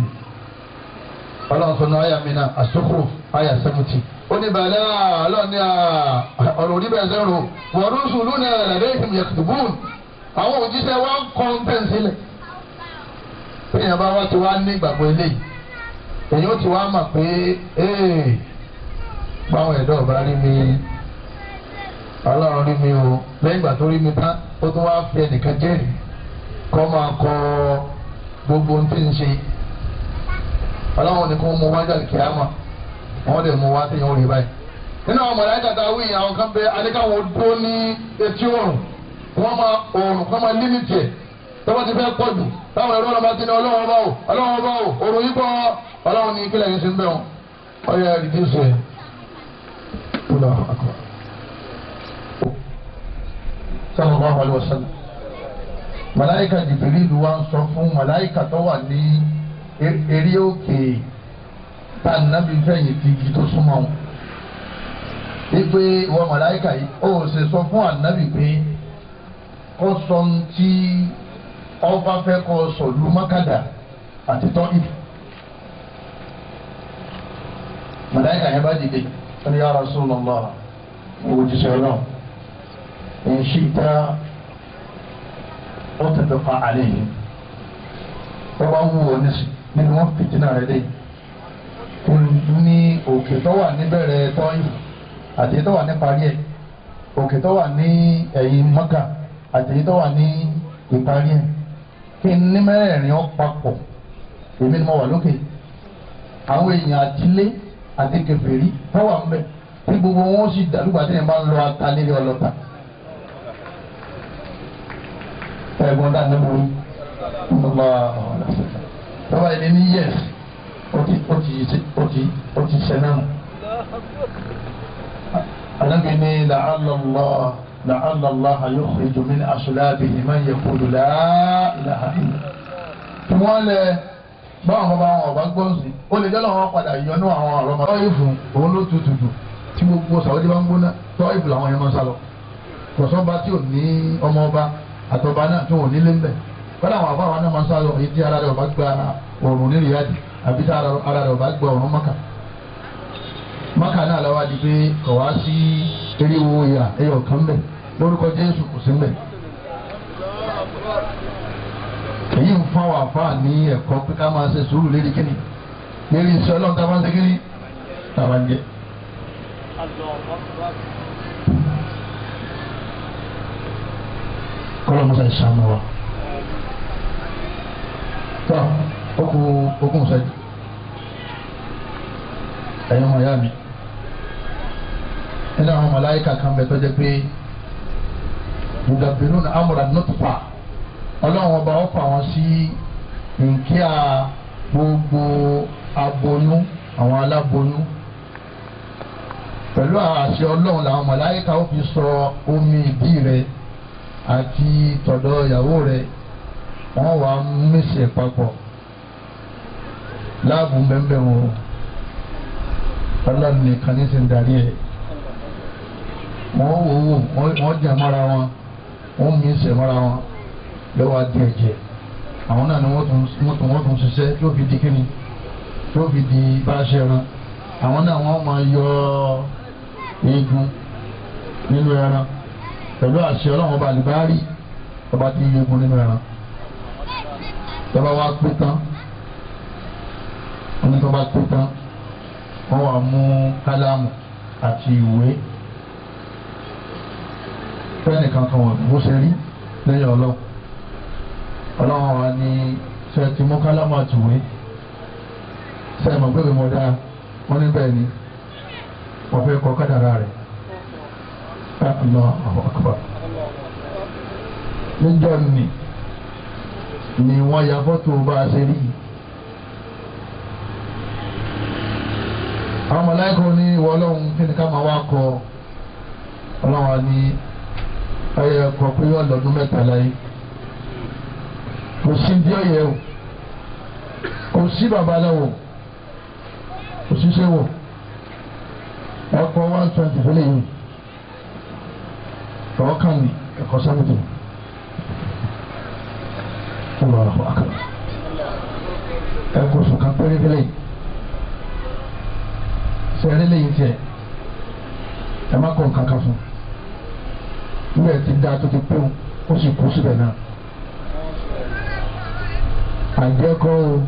Ọlọ́run sọ ní aya mi náà As-Zukhruf aya 70. Ó ní bàlẹ́ ọlọ́run ní ọ̀rọ̀ orí bẹ́ẹ̀ sẹ́rò wa rusuluna ladayhim yaktubun. Àwọn òjíṣẹ́ wa ń kọ́ ń sílẹ̀. Péyàn bá wá ti wá ní ìgbàgbọ́ eléyìí, èyí ó ti wá mọ̀ pé báwọn ẹ̀dọ́ ọ̀bá rí mi, Ọlọ́run rí mi o. Lẹ́yìn ìgbà tó rí mi tán, ó tún wá fi ẹnìkan jẹ́rìí kọ́ máa kọ gbogbo ohun tí ń ṣe. Ọlọ́run ní kó mú wá jáde kíámà, wọ́n lè mú wá téèyàn ó rí báyìí. Nínú àwọn màláíkà tá a wí, àwọn kan bẹ alẹ́káwọn dúró ní etí òrùn, wọ́n máa òrùn kọ́ máa límìtì ẹ̀ tọ́wọ́ ti fẹ́ pọ̀ jù. Táwọn ẹ̀rọ ọlọ́mọ ti ní Ọlọ́run ọba o, Ọlọ́run ọba o, òrùn yìí pọ̀. Ọlọ́run ní kílẹ̀ yìí ṣe ń bẹ̀ wọn, ọyọ rìdíùsì ẹ̀. Sallallahu alaihi wasallam. Màláíkà Jibrilu wa ń sọ fún màláíkà tó wà ní eré òkè tá ànábì fẹ̀yìntì igi tó súnmọ́ wọn. Ipe ìwọ màláíkà yìí ó ṣe sọ fún ànábì pé kó sọ ohun tí ọba fẹ́ kó sọ lu Mákàdá àti Tọ́ìfù. Màláíkà yẹn bá dìde, ó ní ya Rasulullah, òjíṣẹ́ Ọlọ́run, in shi'ta ó tètè fa àlẹ́ yìí tó bá wù ọ́ nísì nínú wọn fìtínà rẹ dé kò ní òkè tó wà níbẹ̀rẹ̀ Tọ́ìfù àti tó wà ní parí ẹ̀, òkè tó wà ní ẹ̀yìn Mọ́kà àti tó wà ní ìparí ẹ̀, kí n ní mẹ́rẹ̀ẹ̀rin ó papọ̀, èmi ni mo wà lókè, àwọn èèyàn àtìlé àti kèfèrí tó wà ń bẹ̀ tí gbogbo wọn sì dàlúgbà tí yẹn bá ń lọ ata nílé ọlọ́ta. Ẹ̀gbọ́n dá ní wọ́n tọ́ba yìí ní yẹ́s ó ti ṣe náà. Ànábì ní la'alla Allaha yukhriju min aslabihi man yaqulu la ilaha illa. Tí wọ́n lẹ báwọn bàbá wọn ọba gbọ́n sí, ó lè jẹ́ lọ́wọ́ padà yọnú àwọn àrọ́mọ. Tọ́ìfù òun ló tutù jù tí gbogbo Sàwọ́dí bá ń gbóná, Tọ́ìfù làwọn yẹn máa ń sá lọ. Kọ̀sọ́ba tí ò ní ọmọ ọba àtọba náà tí wọn ò nílé ńbẹ kọ́dà àwọn àbáwọn náà máa ń sáré èyí tí ara rẹ̀ ọba gba òrùn ní Riyadh àbí tí ara rẹ̀ ọba gba òrùn Maka. Maka náà lọ́wọ́ di pé kò wá sí eriwo ìyà ẹyọ kan ńbẹ lórúkọ Jésù kò sí ńbẹ. Èyí ń fún àwọn àfáà ní ẹ̀kọ́ pé ká máa ṣe sùúrù lérí kíni, lérí iṣẹ́ Ọlọ́run tá a bá ń ṣe kíni tá a bá ń jẹ. Kọ́lọ́ musa ìṣàmù wa tọ́ okùn okùn sẹ́jú ẹ̀yin ọmọ ìyá mi nínú àwọn màláíkà kan bẹ̀ tó jẹ́ pé yudabbiruna amra nutfa, Ọlọ́run ọba ó fà wọ́n sí nkíà gbogbo aboyún, àwọn aláboyún pẹ̀lú àṣẹ Ọlọ́run làwọn màláíkà ó fi sọ omi ìbí rẹ̀ àti tọ̀dọ̀ ìyàwó rẹ̀, wọ́n wàá mísè papọ̀ láàbù bẹ́ẹ̀ wọn Ọlọ́run nìkan ní sì ń darí ẹ̀. Wọ́n wò wò wọ́n jẹ́ mọ́ra wọn, wọ́n mísè mọ́ra wọn lọ́wọ́ adé ẹ̀jẹ̀. Àwọn náà ni wọ́n tún ṣiṣẹ́ tí ó fi di kíni, tí ó fi di báṣẹ ẹran. Àwọn náà wọ́n máa yọ eegun nínú ẹran pẹ̀lú àṣẹ Ọlọ́run ọba àlùbárì ọba tí yẹ egun nínú ẹran. Tọ́ba wa pé tán, wọ́n ní tọ́ba pé tán, wọ́n wà mú kálámù àti ìwé fẹ́ẹ̀nì kankan wọ̀ bó ṣe rí lẹ́yìn Ọlọ́run. Ọlọ́run wa ní ṣe ti mú kálámù àti ìwé, ṣe mọ̀ pé mo dáa, wọ́n ní bẹ́ẹ̀ ni wọ́n fẹ́ kọ kádàrá rẹ̀. Allahu akbar. Níjọ́ ni wọ́n ya fọ́tò bá a ṣe rí. Àwọn màláíkà ní ìwọ Ọlọ́run kí ni ká máa wá kọ? Ọlọ́run wa ní ẹyẹ kọ pé yóò lọ́dún mẹ́ta láyé. Kò sí bí ọ̀yẹ́ o, kò sí babaláwo, kò sí sẹ́wọ̀. Ẹ̀kọ́ 120 fẹ́lẹ̀ yìí. Tọ́kàn ní ẹ̀kọ́ 70. Allahu akbar. Ẹ̀kọ́ oṣù kan péré fẹ́lẹ̀ yìí. Sẹ́rí lẹ́yìn tiẹ̀, ẹ má kọ́ nǹkan kan fún. Níbẹ̀ ti dáa tó ti pé ó sì kú síbẹ̀ náà. Àjẹkọ́ o,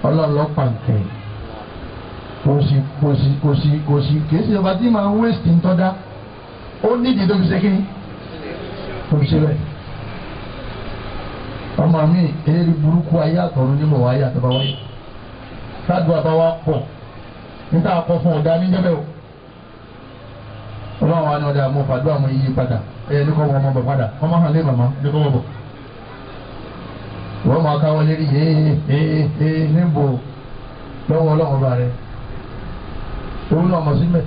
Ọlọ́run ló pàǹkẹ́. Kò sí kò sí kò sí kò sí kìí ṣe ọba tí màá ń wéṣì ń tọ́ dá. Ó nídìí tó fi ṣe kí ni tó fi ṣe bẹ́ẹ̀. Ọmọ mi eré burúkú ayé àtọ̀run ní mọ̀ wáyé àtọ̀bá wáyé. Sádùn àbáwá pọ̀ níta akọ fún ọ̀dà níjẹ́bẹ̀ o. Ọlọ́run wa ni ọ̀dà mo fàdúrà mo yí padà, ẹ̀yẹ ní kọ́ wọ́n ọmọ bọ̀ padà, ọmọ hàn lé màmá ní kọ́ wọ́n bọ̀. Wọ́n máa káwọ́ lérí ee níbo lọ́wọ́ Ọlọ́run ọba rẹ̀. Òun náà mọ̀ síbẹ̀.